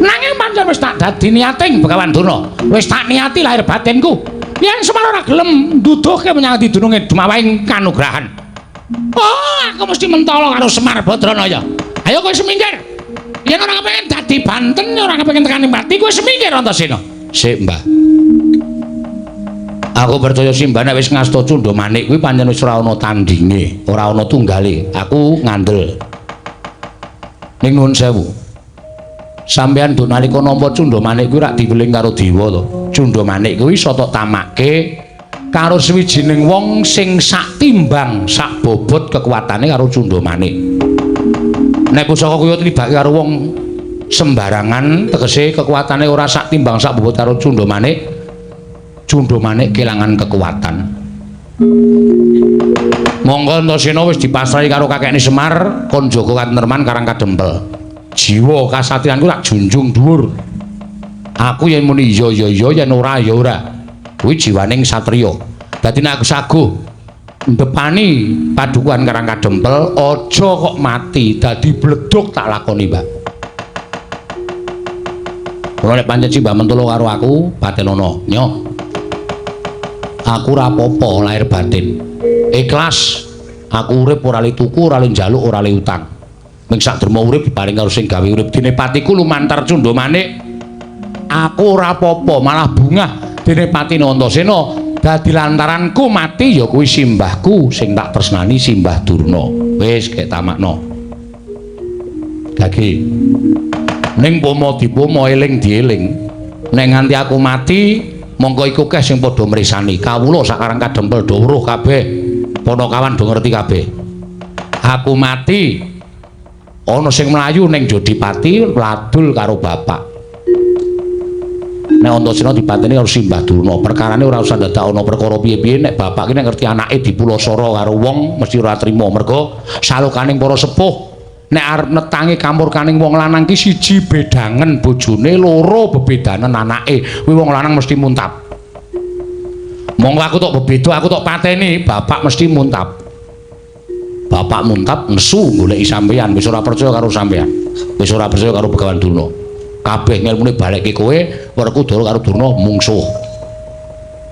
Nanging pancen wis tak dadi niating Begawan Durna. Wis tak niati lahir batinku. Yen Semar ora gelem nduduhke menyang dununge dumawahing kanugrahan. Oh, aku mesti mentolo karo Semar Badranaya. Ayo kowe semingkir. Yen ora kepengin dadi banten, ora kepengin tekan pati, kowe semingkir Antasena. Sik, Mbah. Aku percaya Simbah nek wis ngasta Cundha Manik kuwi pancen wis ora ana tandinge, ora ana tunggale. Aku ngandel. Ning nuwun sewu. Sampeyan nduk nalika nampa Cundha Manik kuwi rak diweling karo dewa to. Cundha Manik kuwi iso tok tamake karo sawijining wong sing sak timbang, sak bobot kekuatane karo Cundha Manik. Nek pusaka kuwi tribake karo wong sembarangan, tegese kekuatane ora sak timbang sak bobot karo Cundha Manik. Cundha Manik kelangan kekuatan. Monggo Antasena wis dipasrahi karo kakekne Semar kon jaga katentreman Karang Kadempel. Jiwa kasatriyanku tak junjung dhuwur. Aku yen muni iya ya iya, yen ora ya ora. Kuwi jiwaning satriya. Dadi nek aku saguh ndepani padukuhan Karang Kadempel, aja kok mati, dadi bledug tak lakoni, Mbak. Kula nek pancen Simbah mentolo karo aku, patenono. Nyo. Aku ora apa-apa lahir batin. Ikhlas. Aku urip ora le tuku, ora le njaluk, ora le utang. Ming sak derma urip diparing karo sing gawe urip. Dene patiku lumantar Cundha Manik. Aku ora apa-apa, malah bungah dene patine Antasena. Dadi lantaranku mati ya kuwi simbahku sing tak tresnani, Simbah Durna. Wis gek tamakno. Gage. Ning pomo dipomo eling dieling. Nek nganti aku mati mongko iku keh sing padha mresani. Kawula sak Karang Kadempel do weruh kabeh. Panakawan do ngerti kabeh. Aku mati ana sing mlayu ning Jodipati ladul karo bapak. Nek Antasena dipateni karo Simbah Durna, perkarane ora usah dadak ana perkara piye-piye. Nek bapak ki nek ngerti anake dipulasara karo wong mesti ora trima, mergo salokaning para sepuh nek arep netangi kamurkaning wong lanang ki siji bedangen bojone, loro bebedanen anake, kuwi wong lanang mesti muntap. Monggo aku tok bebeda, aku tok pateni, bapak mesti muntap. Bapak muntap nesu goleki sampeyan, wis ora percaya karo sampeyan. Wis ora percaya karo Begawan Durna. Kabeh ngelmune balekke kowe, Werkudara karo Durna mungsuh.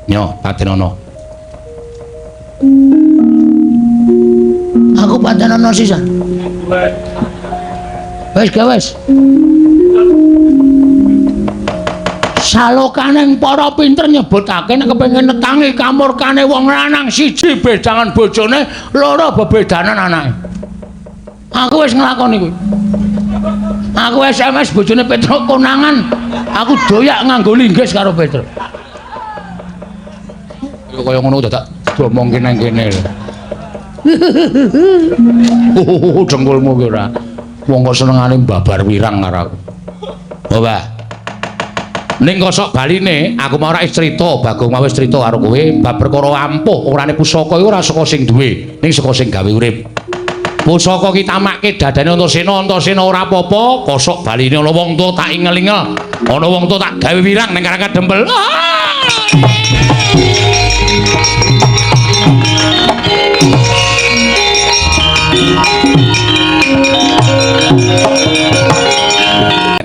Nyo, patenono. Aku patenono sisan. Wis gawe wis. Salokaning para pinter nyebutake nek kepengin netangi kamurkane wong lanang siji bedangan bojone, loro bebedanan anake. Aku wis nglakoni kuwi. Aku SMS bojone Petruk konangan, aku doyak nganggo linggis karo Petruk. Kaya ngono dadak diomongke nang kene lho. Oh, dengkulmu ki ora. Wong kok senengane babar wirang karo aku. Oh, Mbah. Ning kosok baline aku mau ora wis crita, Bagong mau wis crita karo kowe bab perkara ampuh orane pusaka iku ora saka sing duwe, ning saka sing gawe urip. Pusaka ki tamake dadane Antasena, Antasena ora apa-apa, kosok baline ana wong tuwa tak ingel-ingel, ana wong tuwa tak gawe wirang ning Karang Kadempel.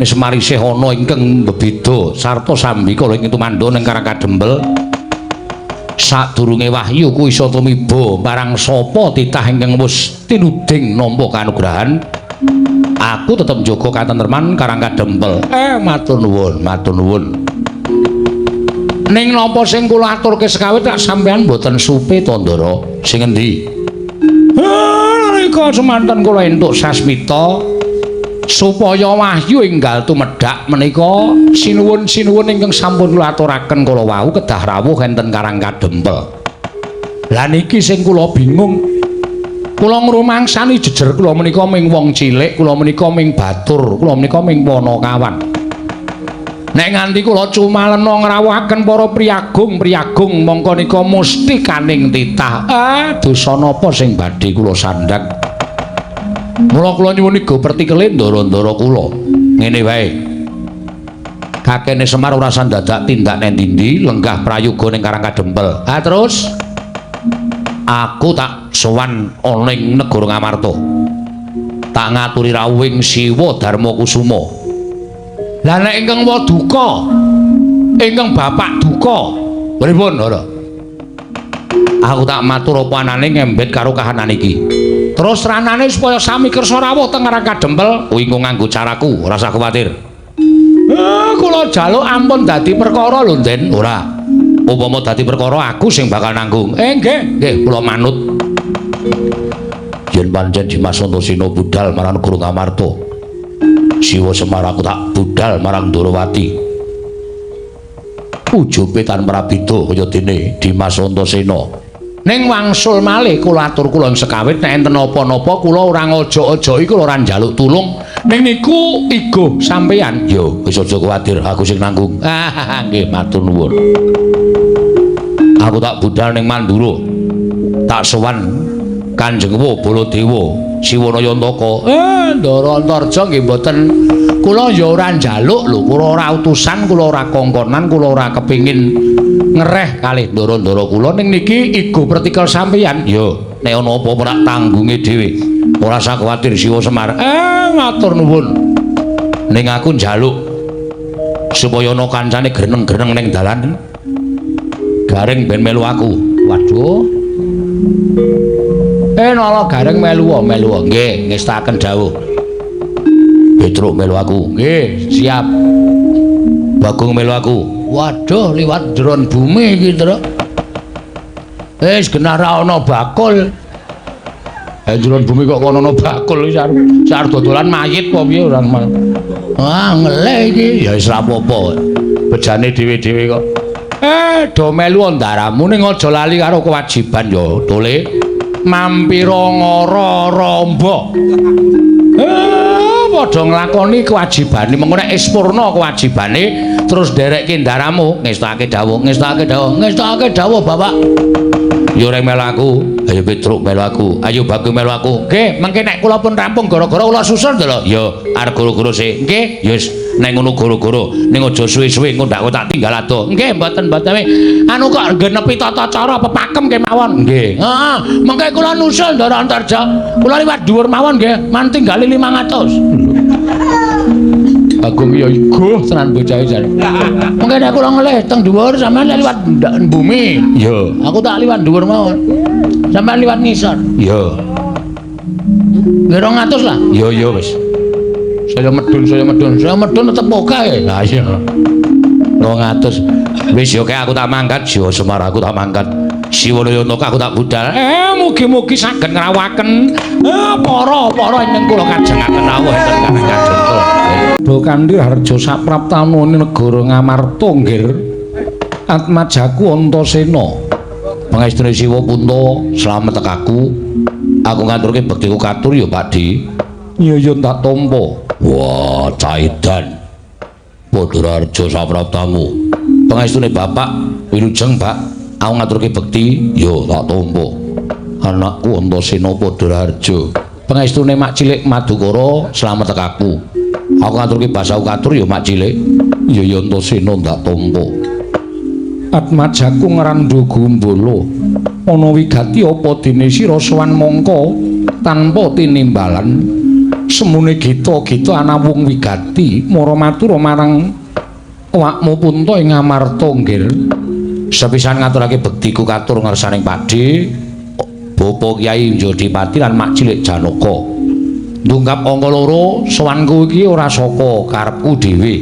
Semar isih ana ingkang bebeda sarta sambikala ing tumandha ning Karang Kadempel. Sadurunge wahyu ku iso tumiba marang sapa titah ingkang wis tinuding nampa kanugrahan, aku tetep njaga katentreman Karang Kadempel. Matur nuwun, matur nuwun. Ning napa sing kula aturke sekawit tak sampeyan mboten supe to, Ndara? Sing endi? Nalika semanten kula entuk sasmita supaya wahyu enggal tumedhak menika sinuwun-sinuwun ingkang sampun kula aturaken kala wau kedah rawuh enten Karang Kadempel. Lah niki sing kula bingung. Kula ngrumangsani jejer kula menika ming wong cilik, kula menika ming batur, kula menika ming panakawan. Nek nganti kula cumalena ngrawuhaken para priyagung-priyagung mongko nika mustikaning titah. Ah, dosa napa sing badhe kula sandhang? Mula kula nyuwun iga pertikele ndara-ndara kula. Ngene wae. Kakene Semar ora sandadak tindak nang ndi-ndi, lenggah prayoga ning Karang Kadempel. Ah terus aku tak sowan ana ing negara Ngamarta. Tak ngaturi rawuhing Siwa Darma Kusuma. Lah nek ingkang waduka, ingkang bapak duka, pripun ora? Aku tak matur apa anane ngembet karo kahanan iki. Terus ranane supaya sami kersa rawuh teng Karang Kadempel, kuwi engko nganggo caraku, ora usah kuwatir. Kula jaluk ampun dadi perkara lho, Den. Ora. Upama dadi perkara aku sing bakal nanggung. Nggih, nggih, kula manut. Yen pancen Dimas Antasena budal marang negara Ngamarta, Siwa Semar aku tak budal marang Ndorowati. Ujube tan prabida kaya dene Dimas Antasena. Ning wangsul malih kula atur kula sekawit nek enten napa-napa kula ora ngojok-ojoki, kula ora njaluk tulung. Ning niku igo sampeyan. Yo wis aja kuwatir, aku sing nanggung. Ah, nggih matur nuwun. Aku tak budal ning Mandura. Tak sowan Kanjeng Baladewa Siwana Yantaka. Ndara Antarja nggih mboten. Kula ya ora njaluk lho, kula ora utusan, kula ora kongkonan, kula ora kepingin ngereh kalih ndara-ndara kula. Ning niki igo pertikel sampeyan. Yo, nek ana apa-apa tak tanggunge dhewe. Ora usah kuwatir Siwa Semar. Matur nuwun. Ning aku njaluk supaya ana kancane greneng-greneng ning dalan. Gareng ben melu aku. Waduh. Nala Gareng melu melu. Nggih, ngestaken dawuh. Petruk melu aku. Nggih, siap. Bagong melu aku. Waduh, liwat jeron bumi iki, Truk. Wis genah ra ana bakul. Jeron bumi kok kono ana bakul iki arep dodolan mayit apa piye ora. Ah, ngelih iki. Ya wis ra apa-apa. Bejane dhewe-dhewe kok. Do melu ndaramu ning aja lali karo kewajiban ya, Tole. Mampira ngara ramba. Padha nglakoni kewajibane, mengko nek wis purna kewajibane terus nderekke ndaramu, ngestake dawuh, ngestake dawuh, ngestake dawuh Bapak. Yo reng melu aku, ayo Petruk melu aku, ayo Bagong melu aku. Nggih, mengke nek kula pun rampung gara-gara kula susul lho. Ya, arep goro-goro sik. Nggih, ya wis nek ngono goro-goro, ning aja suwe-suwe engko ndak tak tinggal adoh. Nggih, mboten-mboten. Anu kok genepi tata cara pepakem kemawon. Nggih. Heeh, mengke kula nusul Ndara Antarja. Kula liwat dhuwur mawon nggih, man tinggali 500. Bagong ya iguh tenan bocahe jane. Mengke nek kula ngelih teng dhuwur sampean liwat bumi. Iya. Aku tak liwat dhuwur mawon. Sampean liwat ngisor. Iya. Nggih 200 lah. Iya iya wis. Saya medun, saya medun, saya medun tetep oke. Lah iya. 200. Wis yo aku tak mangkat, Siwa Semar aku tak mangkat. Siwa Yantaka aku tak budal. Mugi-mugi saged ngrawuhaken para-para ingkang kula kajengaken rawuh enten Karang Kadempel. Do Kandi Harja sapraptanane negara Ngamarta nggir. Atmajaku Antasena. Pangestune Siwa Punta, slamet tekaku. Aku ngaturke bektiku katur ya Pakdi. Iya ya tak tampa. Wah, caidan. Padha Harja sapraptamu. Pangestune Bapak wilujeng, Pak. Aku ngaturke bekti ya tak tampa. Anakku Antasena Padha Harja. Pangestune Mak Cilik Madukara, slamet tekaku. Aku ngaturke basaku katur ya Mak Cilik. Ya ya Antasena ndak tampa. Atmajaku ngrandha gumbala. Ana wigati apa dene sira sowan mangka tanpa tinimbalan. Semune gita-gita anawung wigati mara matura marang awakmu Punta ing Ngamarta nggir. Sepisan ngaturake bektiku katur ngersaning Pakde, Bapa Kyai Jodipati lan Mak Cilik Janaka. Ndungkap angka loro, sowanku iki ora saka karepku dhewe.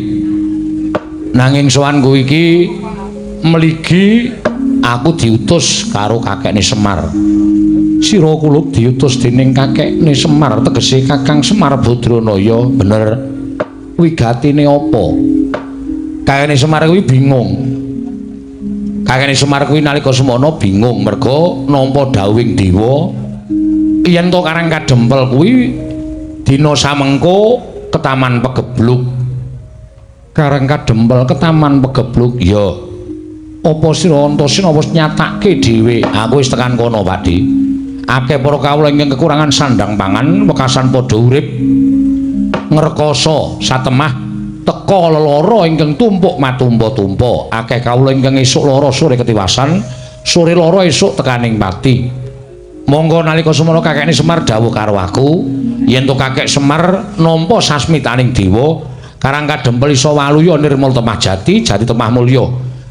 Nanging sowanku iki mligi aku diutus karo kakekne Semar. Sira kulup diutus dening kakekne Semar, tegese Kakang Semar Badranaya. Bener. Wigatine apa? Kakekne Semar kuwi bingung. Kakekne Semar kuwi nalika semono bingung merga nampa dawuhing dewa Yen to Karang Kadempel kuwi dina samengko ketaman Pegebluk. Karang Kadempel ketaman Pegebluk ya. Apa sira Antasena wis nyatake dhewe? Aku wis tekan kono, Pakdi. Akeh para kawula ingkang kekurangan sandang pangan, wekasan padha urip ngrekoso satemah teka lelara ingkang tumpuk matumpa-tumpa. Akeh kawula ingkang esuk lara sore ketiwasan, sore lara esuk tekaning pati. Monggo nalika semono kakekne Semar dawuh karo aku, yen to kakek Semar nampa sasmitaning dewa, Karang Kadempel iso waluya nirmala temah jati, jati temah mulya.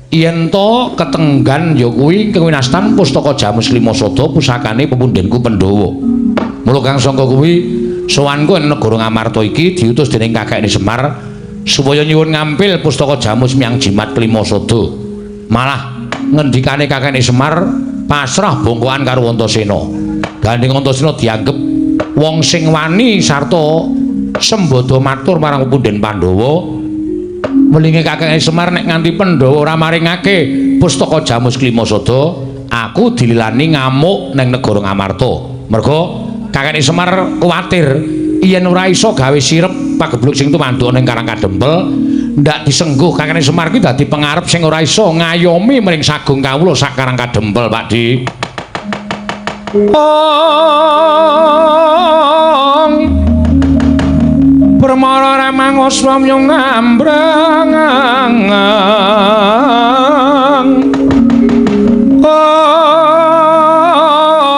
Yen to ketenggan ya kuwi kewinastan pustaka Jamus Lima Sada pusakane pepundhenku Pandhawa. Mula kang sangka kuwi sowanku ing negara Ngamarta iki diutus dening kakekne Semar supaya nyuwun ngampil pustaka Jamus miyang Jimat Klima Sada. Malah ngendikane kakekne Semar pasrah bongkoan karo Antasena. Gandeng Antasena dianggep wong sing wani sarta sembada matur marang pepundhen Pandhawa. Welinge kakeke Semar nek nganti Pandhawa ora maringake pustaka Jamus Klima Sada, aku dililani ngamuk ning negara Ngamarta. Merga kakeke Semar kuwatir yen ora iso gawe sirep pagebluk sing tumanduk ning Karang Kadempel, ndak disengguh kakeke Semar kuwi dadi pengarep sing ora iso ngayomi mring sagung kawula sak Karang Kadempel, Pak Di. Ong Permara remang aswamyong ngambrang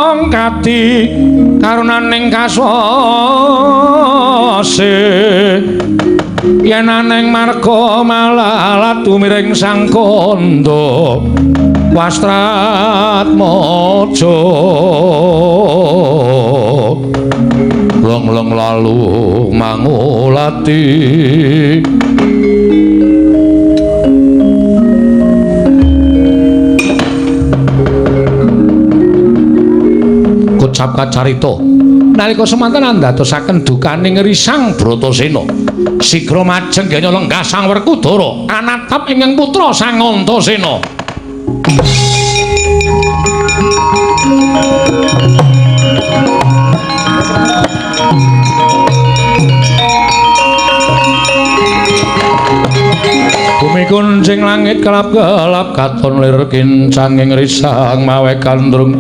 ong kati karunaning kaswase yen aneng marga malalat tumiring sang kandha wastratmaja long-long lalu mangulati. Kocap kacarita nalika semanten andadosaken dukaning risang Bratasena. Sigra majeng genya lenggah Sang Werkudara anatap ingkang putra Sang Antasena. Bumi kuncing langit kelap-kelap katon lir kincanging risang mawe gandrung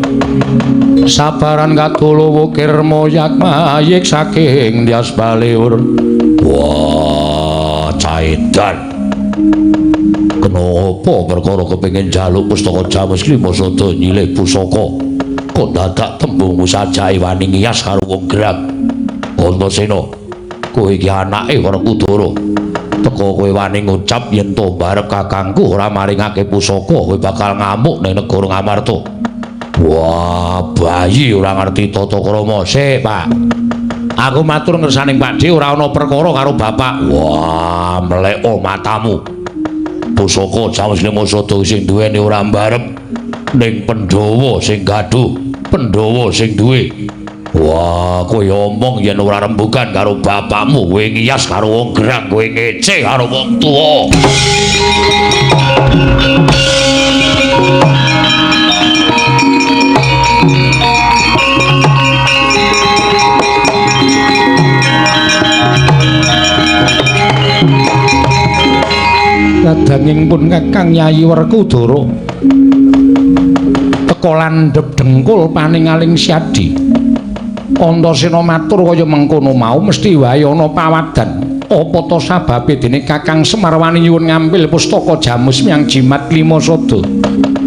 sabaran katulu wukir moyak mayik saking Dyas Baliur. Wah, caidan. Kenapa perkara kepengin njaluk pustaka Jamus Klima Sada nyilih pusaka kok dadak tembungmu sajae wani ngiyas karo wong gerang? Antasena, kowe iki anake Werkudara. Teka kowe wani ngucap yen to barep kakangku ora maringake pusaka, kowe bakal ngamuk ning negara Ngamarta. Wah, bayi ora ngerti tata krama. Sik, Pak. Aku matur ngersaning Pakde ora ana perkara karo bapak. Wah, mleko matamu. Pusaka Jamus Lima Sada sing duweni ora mbarep ning Pandhawa sing gaduh, Pandhawa sing duwe. Wah, kowe omong yen ora rembugan karo bapakmu, kowe ngiyas karo wong gerang, kowe ngece karo wong tuwa. Kadanging pun Kakang Yayi Werkudara teka landhep dengkul paningaling Syadi. Antasena matur kaya mengkono mau mesti wae ana pawadan. Apa ta sababe dene Kakang Semar wani nyuwun ngampil pustaka Jamus miyang Jimat Klima Sada?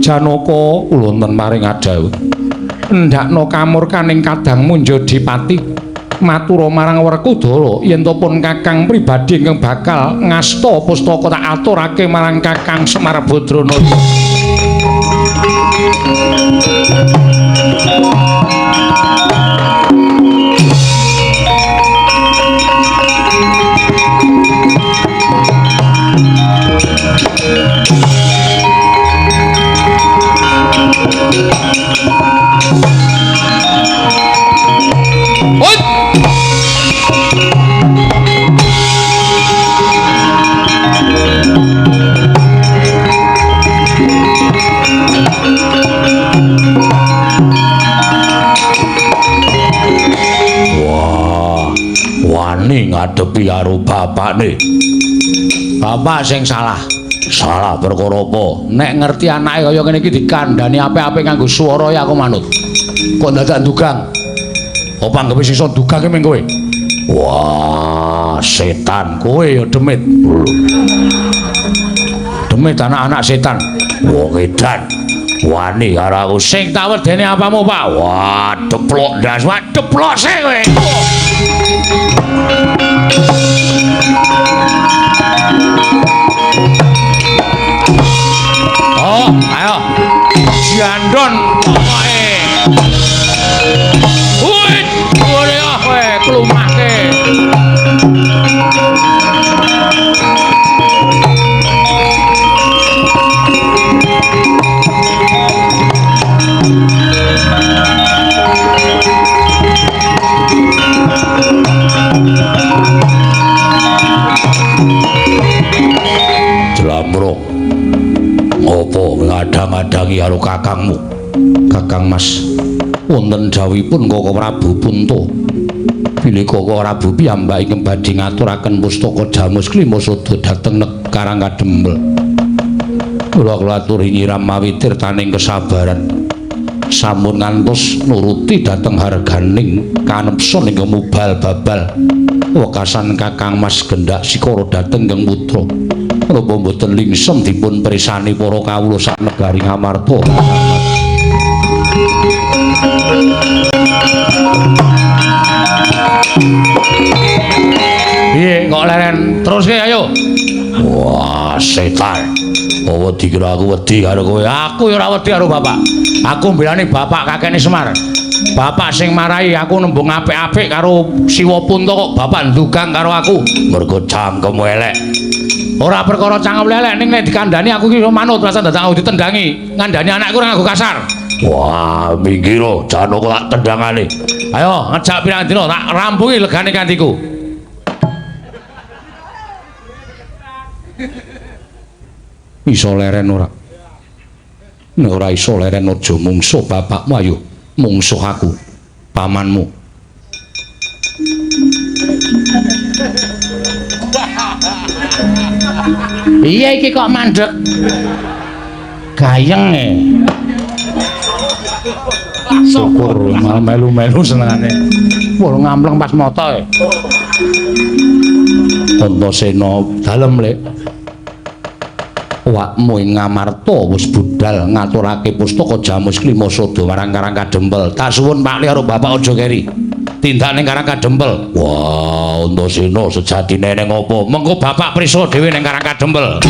Janaka kula wonten maring adhawuh. Endhakna kamurkaning kadangmu Njodipati matura marang Werkudara yen to pun Kakang pribadi ingkang bakal ngasta pustaka tak aturake marang Kakang Semar Badranaya. Diadepi karo bapakne. Bapak sing salah. Salah perkara apa? Nek ngerti anake kaya ngene iki dikandhani apik-apik nganggo swara ya aku manut. Kok dadak ndugang? Apa anggepe sing iso ndugang ki ming kowe? Wah, setan kowe ya demit. Demit anak-anak setan. Wong edan. Wani karo aku sing tak wedeni apamu, Pak? Wah, deplok ndas. Wah, deplok sik kowe. Oh, ayo. Jandon pokoke. Wih, ore ah kowe klumake. Jlambrok. Ngopo ngadang-adangi karo kakangmu? Kakang Mas, wonten dawuhipun Koko Prabu Punta. Bilih Koko Prabu piyambak ingkang badhe ngaturaken pustaka Jamus Klima Sada dhateng Karang Kadempel. Kula aturi nyiram mawi tirtaning kesabaran. Sampun ngantos nuruti dhateng harganing kanepson ingkang mubal babal. Wekasan Kakang Mas gendak sikara dhateng ingkang putra. Menapa mboten lingsem dipun presani para kawula sak negari Ngamarta. Piye kok leren teruske ayo. Wah, setan. Apa dikira aku wedi karo kowe? Aku ya ora wedi karo bapak. Aku mbelani bapak kakene Semar. Bapak sing marahi aku nembung apik-apik karo Siwa Punta kok bapak ndugang karo aku. Mergo cangkemmu elek. Ora perkara cangkem elek ning nek dikandhani aku iki manut rasa dadak aku ditendangi. Ngandhani anakku ora nganggo kasar. Wah, minggir janoko tak tendangane. Ayo ngejak pirang dina tak rampungi legane kantiku. Iso leren ora? Nek ora iso leren aja mungsuh bapakmu, ayo mungsuh aku, pamanmu. Iya iki kok mandek gayeng e. Syukur malah melu-melu senengane. Wah ngampleng pas moto e. Antasena dalem lek. Awakmu ing Ngamarta wis budal ngaturake pustaka Jamus Klima Sada marang Karang Kadempel. Tak suwun Pak Li karo bapak aja keri. Tindak ning Karang Kadempel. Wah, Antasena sejatine ning apa? Mengko bapak prisa dhewe ning Karang Kadempel.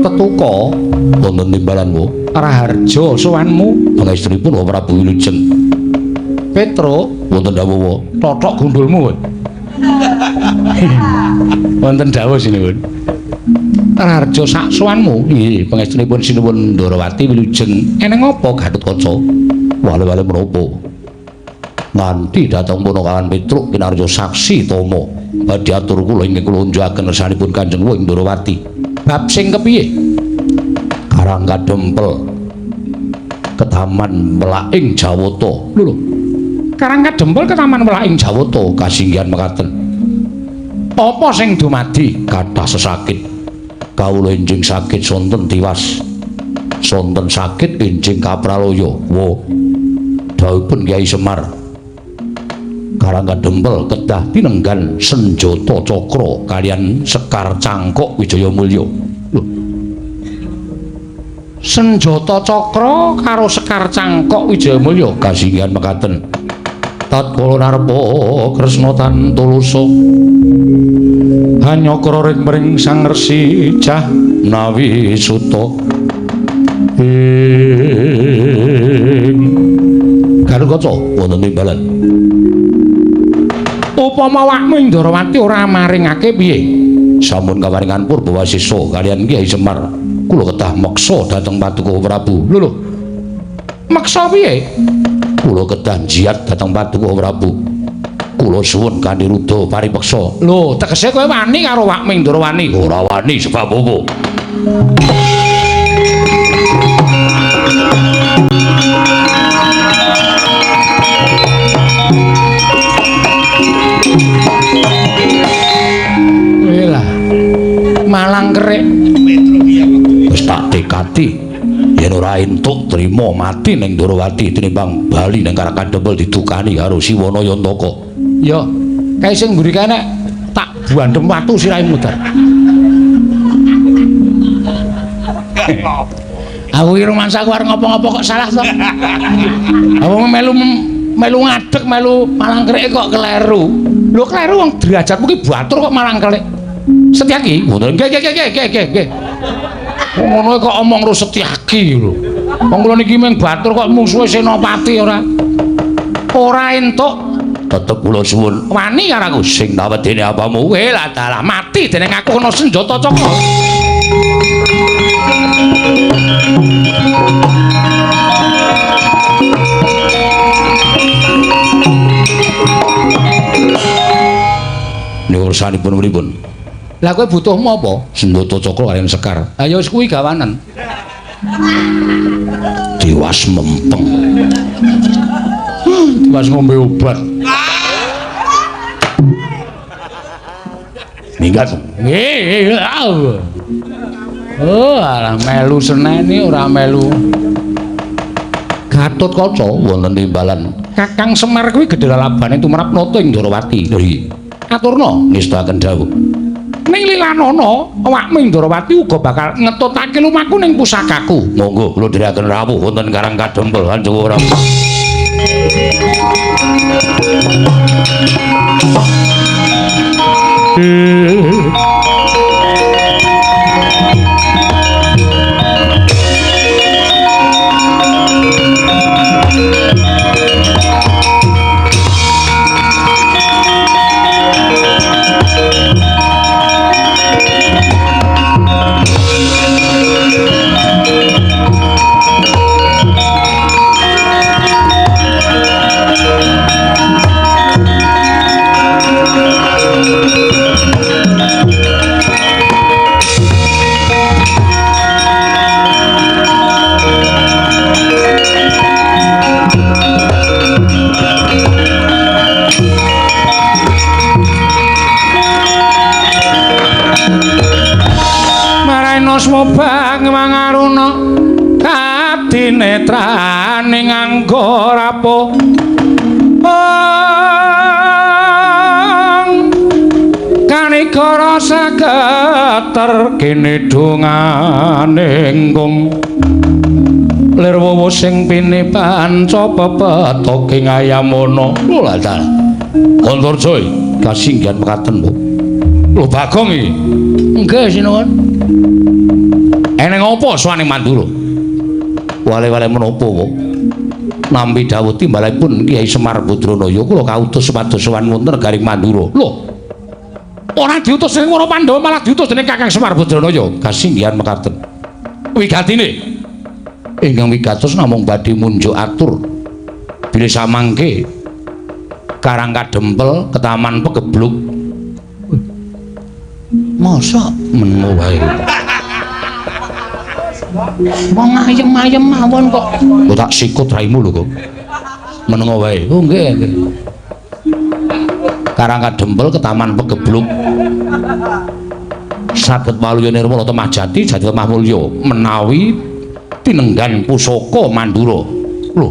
Tetuka wonten timbalanmu Raharja sowanmu pangestunipun Prabu Wilujeng. Petruk wonten dawuh tothok gundulmu kowe. Wonten dawuh sinuwun. Raharja sak sowanmu nggih pangestunipun Sinuwun Ndorowati Wilujeng. Eneng apa Gatotkaca? Wale-wale menapa? Nganti dhateng punakawan Petruk kinarya saksi tama badhe atur kula ingkang kula unjukaken kersanipun Kanjeng Wong Ndorowati. Bab sing kepiye? Karang Kadempel ketaman melaing Jawata. Lho lho. Karang Kadempel ketaman melaing Jawata kasinggihan mekaten. Apa sing dumadi? Kathah sesakit. Kawula enjing sakit sonten tiwas. Sonten sakit enjing kapralaya. Wo. Dawuhipun Kyai Semar. Karang Kadempel kedah tinenggan senjata cakra kalian Sekar Cangkok Wijaya Mulya. Lho. Senjata cakra karo Sekar Cangkok Wijaya Mulya kasinggihan mekaten. Tatkala narpa Kresna tan tulusa hanyakra ring mring Sang Resi Jahnawi Suta. Ing Garukaca wonten timbalan. Upama awakmu Ndorowati ora maringake piye? Sampun kaparingan purba wasisa kalian Kyai Semar. Kula kedah meksa dhateng Paduka Prabu. Lho lho. Meksa piye? Kula kedah njiat dhateng Paduka Prabu. Kula suwun kanthi ruda paripeksa. Lho, tegese kowe wani karo Wakming Ndorowani? Ora wani sebab apa? Lah, malang kerik. Wis tak tekati yen ora entuk trima mati ning Ndorowati tinimbang bali ning Karang Kadempel didukani karo Siwana Yantaka. Ya, kae sing mburi kae nek tak buandhem watu sirahe muter. Aku iki rumangsaku arep ngopo-ngopo kok salah to. Aku melu ngadeg melu malang kerik kok kleru. Lho kleru wong derajatmu ki batur kok malang kerik. Setyaki? Ngoten. Nggih nggih nggih nggih nggih. Ngono kok omong ro Setyaki lho. Wong kula niki mung batur kok mungsuhe Senopati ora. Ora entuk tetep kula suwun wani karo aku. Sing tak wedene apamu? Weh lah dalah mati dening aku kena senjata cakra. Niku urusanipun pripun? Lah kowe butuhmu apa? Senjata cakra kaliyan sekar. Ha ya wis kuwi gawanen. Tiwas mempeng. Tiwas ngombe obat. Minggat. Nggih. Oh, alah melu seneni ora melu. Gatotkaca wonten timbalan. Kakang Semar kuwi gedhe lalabane tumrap nata ing Ndorowati. Nggih. Aturna ngestakaken dawuh. Ning lilanana awakmu Ndorowati uga bakal ngetutake lumaku ning pusakaku. Monggo kula dherekaken rawuh wonten Karang Kadempel Kanjeng Ora. Swobang mangaruna kadinetrane nganggo rapo kanigara sageter kene dongane nggung lir wowo sing pini panca pepetoke ngayamana. Lho lah ta Antarja kasinggihan mekaten lho. Lho Bagong iki. Nggih sinuwun. Eneng apa sowane Mandura? Wale-wale menapa kok? Nampi dawuh timbalanipun Kyai Semar Badranaya kula kautus supados sowan wonten negaring Mandura. Lho. Ora diutus dening para Pandhawa malah diutus dening Kakang Semar Badranaya. Kasinggihan mekaten. Wigatine ingkang wigatos namung badhe munjuk atur bilih samangke Karang Kadempel ketaman pegebluk. Mosok meneng wae. Wong ayem-ayem mawon kok. Kok tak sikut raimu lho kok. Meneng wae. Oh nggih nggih. Karang Kadempel ketaman pegebluk. Saged waluya nirmala temah jati jati temah mulya menawi tinenggan pusaka Mandura. Lho.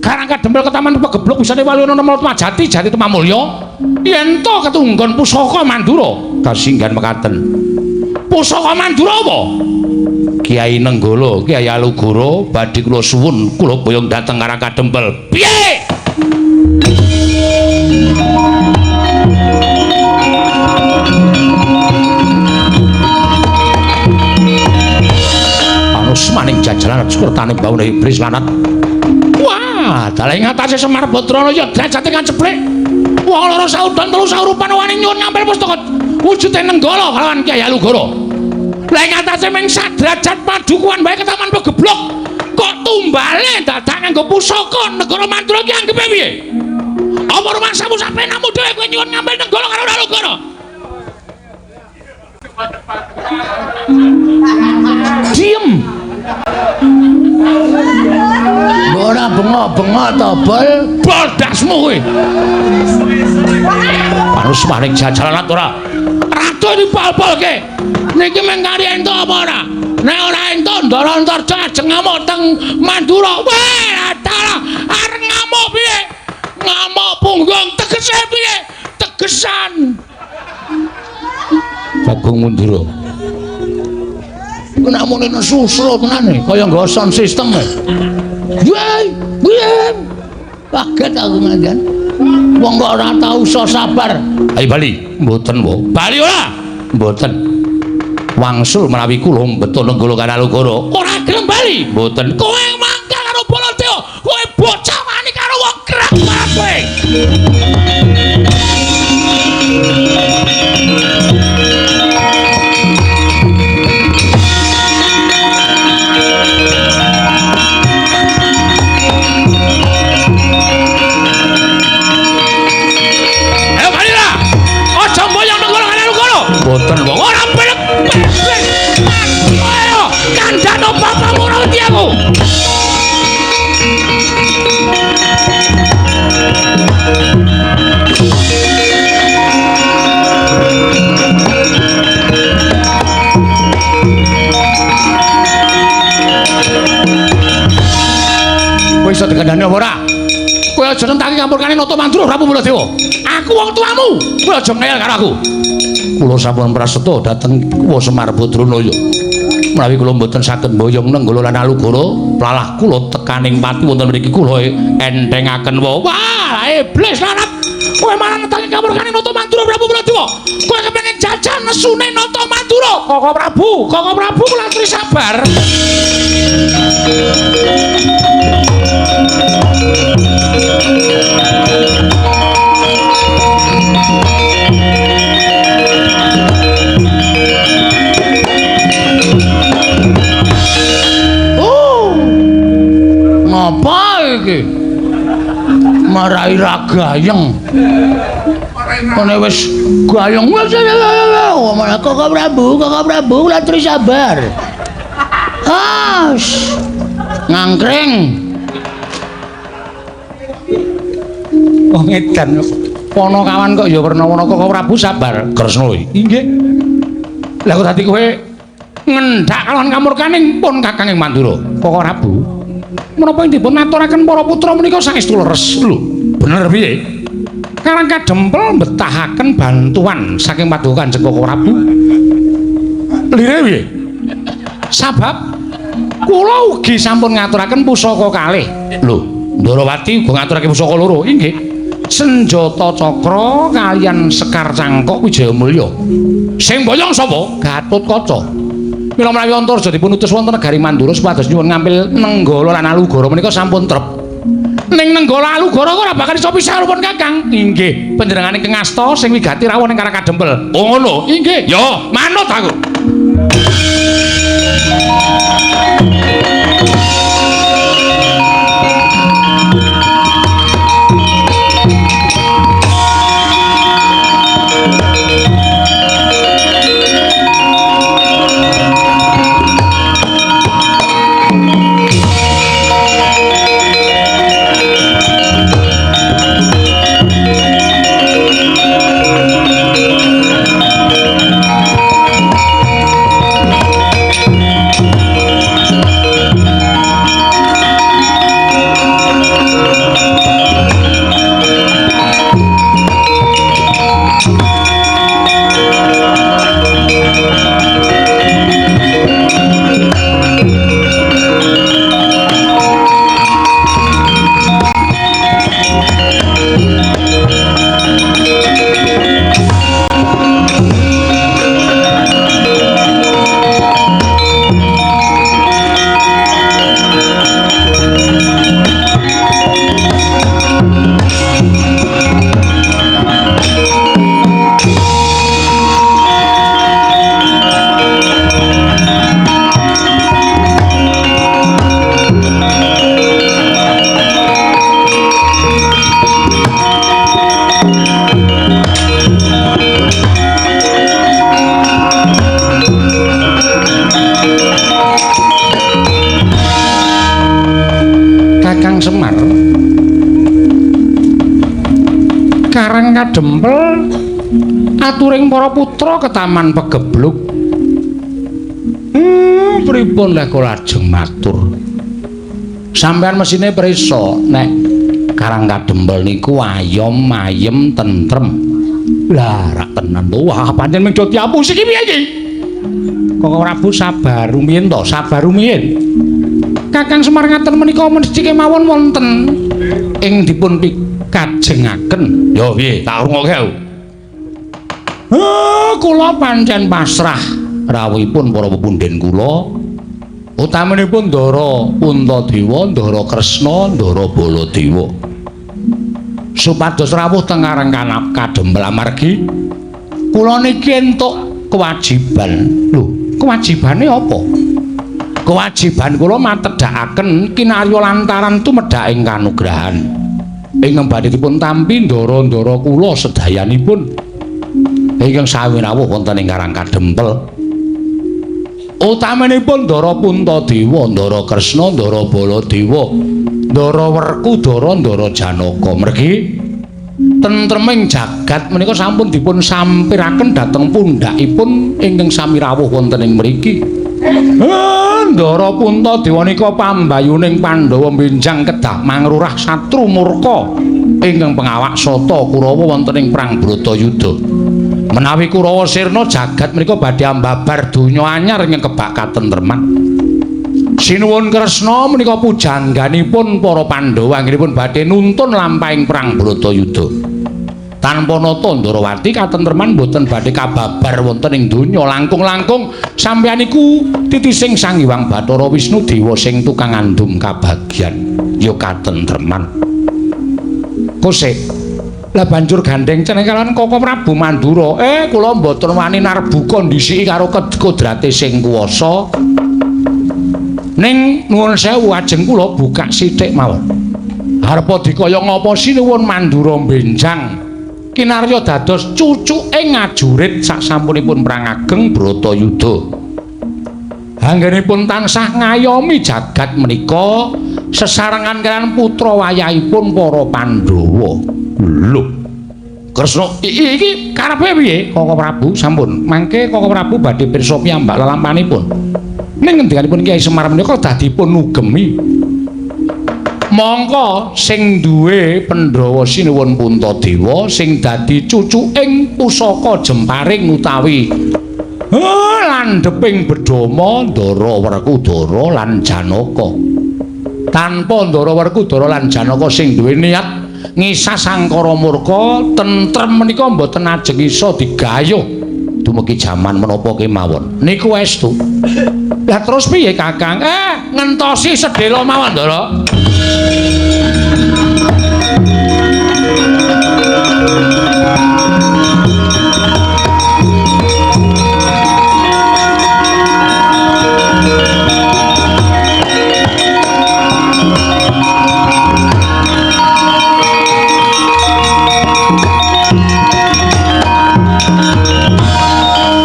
Karang Kadempel ketaman pegebluk wisane waluya nirmala temah jati jati temah mulya yen to ketunggon pusaka Mandura. Kasinggihan mekaten. Pusaka Mandura apa? Kyai Nenggala, Kyai Alugoro badhe kula suwun kula boyong dhateng Karang Kadempel. Piye? Anus maning jajaran sekertane baune iblis lanat. Wah, dalah ing atase Semar Badranaya derajate kaceplik. Wong loro saudan telu saurupan wani nyuwun ngampil pustaka wujude Nenggala kalawan Kyai Alugoro. Lah ing atase ming sadrajat padukuhan wae ketaman pegeblok. Kok tumbale dadak nganggo pusaka negara Mandura ki anggepe piye? Apa rumangsamu sapenamu dhewe kowe nyuwun ngambil Nenggala karo Alugoro? Diem. Ora bengok-bengok to, Bol. Bol dasmu kowe. Panus maring jajalan ora. Ratu dipol-polke. Niki mung kari entuk apa ora? Nek ora entuk Ndara Antarja ajeng ngamuk teng Mandura. Wah, dalah arep ngamuk piye? Ngamuk punggung tegese piye? Tegesan. Bagong Mandura. Iku nek muni susro tenan kaya nggo sound system. Wah, wah. Kaget aku mandan. Wong kok ora tau iso sabar. Ayo bali. Mboten, wo. Bali ora? Mboten. Wangsul menawi kula mbeto Nenggala karo Alugoro. Ora gelem bali. Mboten. Kowe mangkal karo Baladewa. Kowe bocah wani karo wong krak kowe. Ayo bali lah. Aja mboyong Nenggala karo Alugoro. Mboten, wong ora belek. Ayo, kandhano bapakmu ora wedi aku. Kowe iso dikandhani apa ora? Kowe aja nentang kamurkane Nata Mandura Prabu Baladewa. Aku wong tuamu. Kowe aja ngeyel karo aku. Kula sampun prasetya dhateng Kuwa Semar Badranaya. Menawi kula mboten saged mboyong Nenggala lan Alugoro, lalah kula tekaning pati wonten mriki kula enthengaken wae. Wah, iblis lanat. Kowe malah nentangi kamurkane Nata Mandura Prabu Baladewa. Kowe kepengin jajan nesune Nata Mandura. Koko Prabu, Koko Prabu kula aturi sabar. Oh. Ngapa iki? Marai ra gayeng. Kene wis gayeng wis malah Koko Prabu, Koko Prabu kula aturi sabar. Ah, ngangkring. Wong edan Ponokawan kok ya werna-werna Koko Prabu sabar. Kresna inggih. Lah kok dadi kowe ngendhak kalon kamurkaning pun Kakang ing Mandura. Koko Prabu, menapa ing dipun aturaken para putra menika saestu leres? Lho, bener piye? Karang Kadempel mbetahaken bantuan saking Paduka Kanjeng Koko Prabu. Lire piye? Sabab kula ugi sampun ngaturaken pusaka kalih. Lho, Ndarawati uga ngaturake pusaka loro. Inggih. Senjata cakra kaliyan Sekar Cangkok Wijayamulya. Sing boyong sapa? Gatotkaca. Mila menawi Antarja dipun utus wonten negari Mandura supados nyuwun ngampil Nenggala lan Alugoro menika sampun trep. Ning Nenggala Alugoro kok ora bakal iso pisah pun Kakang. Inggih, panjenengane ingkang asta sing wigati rawuh ning Karang Kadempel. Oh ngono. Inggih. Ya, manut aku. Kadempel aturing para putra ketaman pegebluk. Pripun lek kula lajeng matur? Sampeyan mesine prisa nek Karang Kadempel niku ayom ayem tentrem. Lah rak tenan to. Wah, pancen mung diapusi iki piye iki? Koko Prabu sabar rumiyin to, sabar rumiyin. Kakang Semar ngaten menika mesti kemawon wonten ing dipun pikajengaken. Yo piye, tak rungokke aku. Kula pancen pasrah rawuhipun para pepundhen kula. Utaminipun Ndara Puntadewa, Ndara Kresna, Ndara Baladewa. Supados rawuh teng Karang Kadempel amargi kula niki entuk kewajiban. Lho, kewajibane apa? Kewajiban kula matedhakaken kinarya lantaran tumedhaking kanugrahan ingkang badhe dipun tampi ndara-ndara kula sedayanipun ingkang sami rawuh wonten ing Karang Kadempel. Utaminipun Ndara Puntadewa, Ndara Kresna, Ndara Baladewa, Ndara Werkudara, Ndara Janaka. Mergi tentreming jagat menika sampun dipun sampiraken dhateng pundhakipun ingkang sami rawuh wonten ing mriki. Ndara Puntadewa nika pambayuning Pandhawa benjang kedah mangrurah satru murka ingkang pengawak sata Kurawa wonten ing perang Bratayuda. Menawi Kurawa sirna jagat menika badhe ambabar donya anyar ingkang kebak katentreman. Sinuwun Kresna menika pujangganipun para Pandhawa anggenipun badhe nuntun lampahing perang Bratayuda. Tanpa nata Ndarawati katentreman boten badhe kababar wonten ing donya. Langkung-langkung sampeyan iku titising Sang Hyang Bathara Wisnu dewa sing tukang andum kabagyan ya katentreman. Kosek lah banjur gandeng ceneng kalawan Koko Prabu Mandura. Kula mboten wani narbuka ndhisiki karo kodrate sing kuwasa. Ning nuwun sewu ajeng kula buka sithik mawon. Arepa dikaya ngapa sinuwun Mandura benjang kinarya dados cucuke ngajurit sasampunipun perang ageng Bratayuda. Anggenipun tansah ngayomi jagat menika sesarengan kaliyan putra wayahipun para Pandhawa. Lho, Kresna iki karepe piye? Koko Prabu sampun mangke Koko Prabu badhe pirsa piyambak lelampanipun. Ning ngendikanipun Kyai Semar menika dadipun ugemi. Mongko sing duwe Pandhawa sinuwun Puntadewa sing dadi cucuking pusaka jemparing utawi landheping bedama Ndara Werkudara lan Janaka. Tanpa Ndara Werkudara lan Janaka sing duwe niat ngisas angkara murka tentrem menika mboten ajeng iso digayuh dumugi jaman menapa kemawon. Niku estu. Lah terus piye Kakang? Ngentosi sedhela mawon Ndara.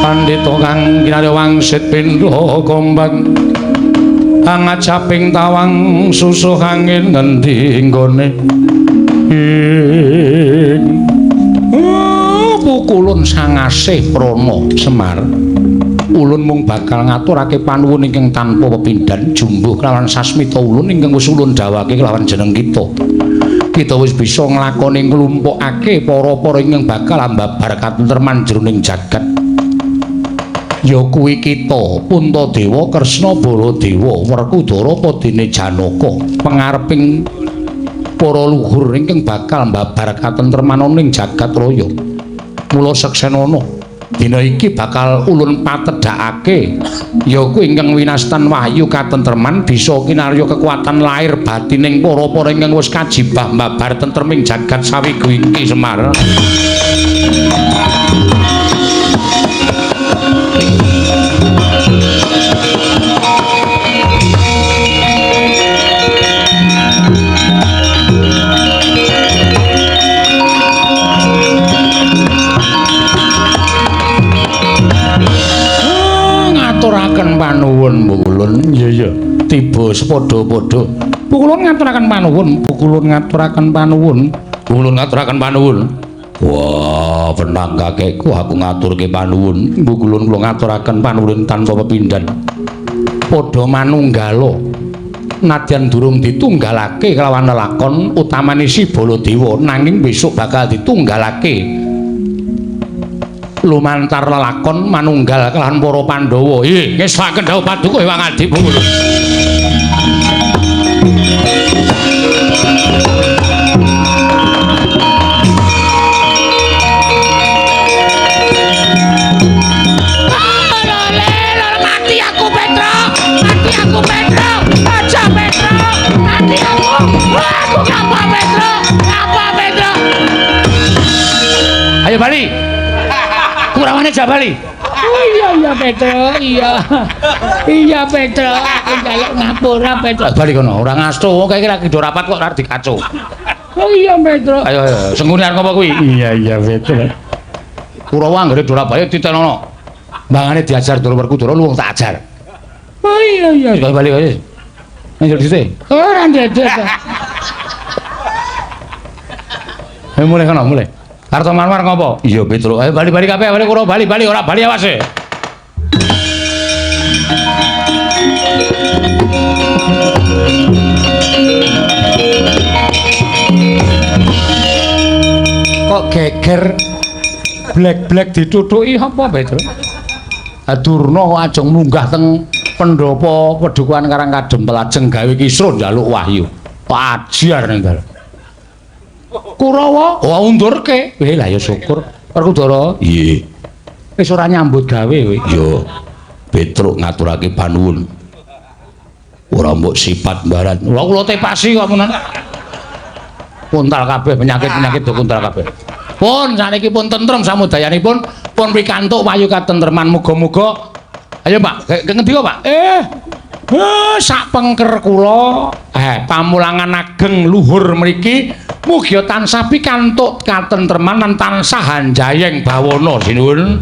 Pandhita kang kinarya wangsit pindha gombang angajaping tawang susuh angin ngendi nggone ing pukulun sangasih prana Semar. Ulun mung bakal ngaturake panuwun ingkang tanpa pepindhan jumbuh kelawan sasmita ulun ingkang wis ulun dawake kelawan jeneng kita. Kita wis bisa nglakoni nglumpukake para-para ingkang bakal ambabar katentreman jroning jagat. Ya kuwi kita Puntadewa, Kresna, Baladewa, Werkudara padene Janaka, pangareping para luhur ingkang bakal mbabar katentreman ning jagat raya. Mula seksenana dina iki bakal ulun patedhakake ya kuwi ingkang winastan wahyu katentreman bisa kinarya kekuatan lahir batining para-para ingkang wis kajibah mbabar tentreming jagat sawigu iki Semar. Ngaturaken panuwun Pukulun. Iya iya, tiba sepadha-padha. Pukulun ngaturaken panuwun, Pukulun ngaturaken panuwun, Pukulun ngaturaken panuwun. Wah, penang kakekku aku ngaturke panuwun. Mbukulun kula ngaturaken panuwun tanpa pepindhan. Padha manunggala. Nadyan durung ditunggalake kelawan lelakon utamane si Baladewa, nanging besok bakal ditunggalake lumantar lelakon manunggal kelawan para Pandhawa. Nggih, ngestokaken dawuh paduka Hyang Adi Bungkulu. Aku ngapa Petro? Ngapa Petro? Ayo bali. Kurawane jak bali. Oh iya iya Petro, iya. Iya Petro, aku njaluk ngapura Petro. Bali kono, ora ngasto, wong kae lagi do rapat kok ora dikaco. Oh iya Petro. Ayo ayo, senggune arep ngopo kuwi? Iya iya Petro. Kurawa anggere do bali titenono. Mbangane diajar Ndara Werkudara luwung tak ajar. Oh iya iya, bali bali. Njuk dhisik. Ora ndedek. Ayo mulih kono, mulih. Kartomarmar ngopo? Iya Petro. Ayo bali-bali kabeh, bali kuro bali-bali ora bali awas e. Kok geger blek-blek ditutuki apa Petro? Durna kok ajeng munggah teng pendopo Pedukuhan Karang Kadempel ajeng gawe kisruh njaluk wahyu. Ajar ning dalem. Kurawa, wah undurke. Weh lah ya syukur. Werkudara, iya. Wis ora nyambut gawe kowe. Yo. Petruk ngaturake panuwun. Ora mbok sipat barat. Lha kula tepasi kok menan. Kuntal kabeh penyakit-penyakit do kuntal kabeh. Pun saniki pun tentrem samudayanipun, pun pikantuk wahyu katentreman muga-muga. Ayo Pak, ke ngendi kok Pak? Sak pengker kula, pamulangan ageng luhur mriki mugi tansah pikantuk katentreman lan tansah hanjayeng bawana sinuwun.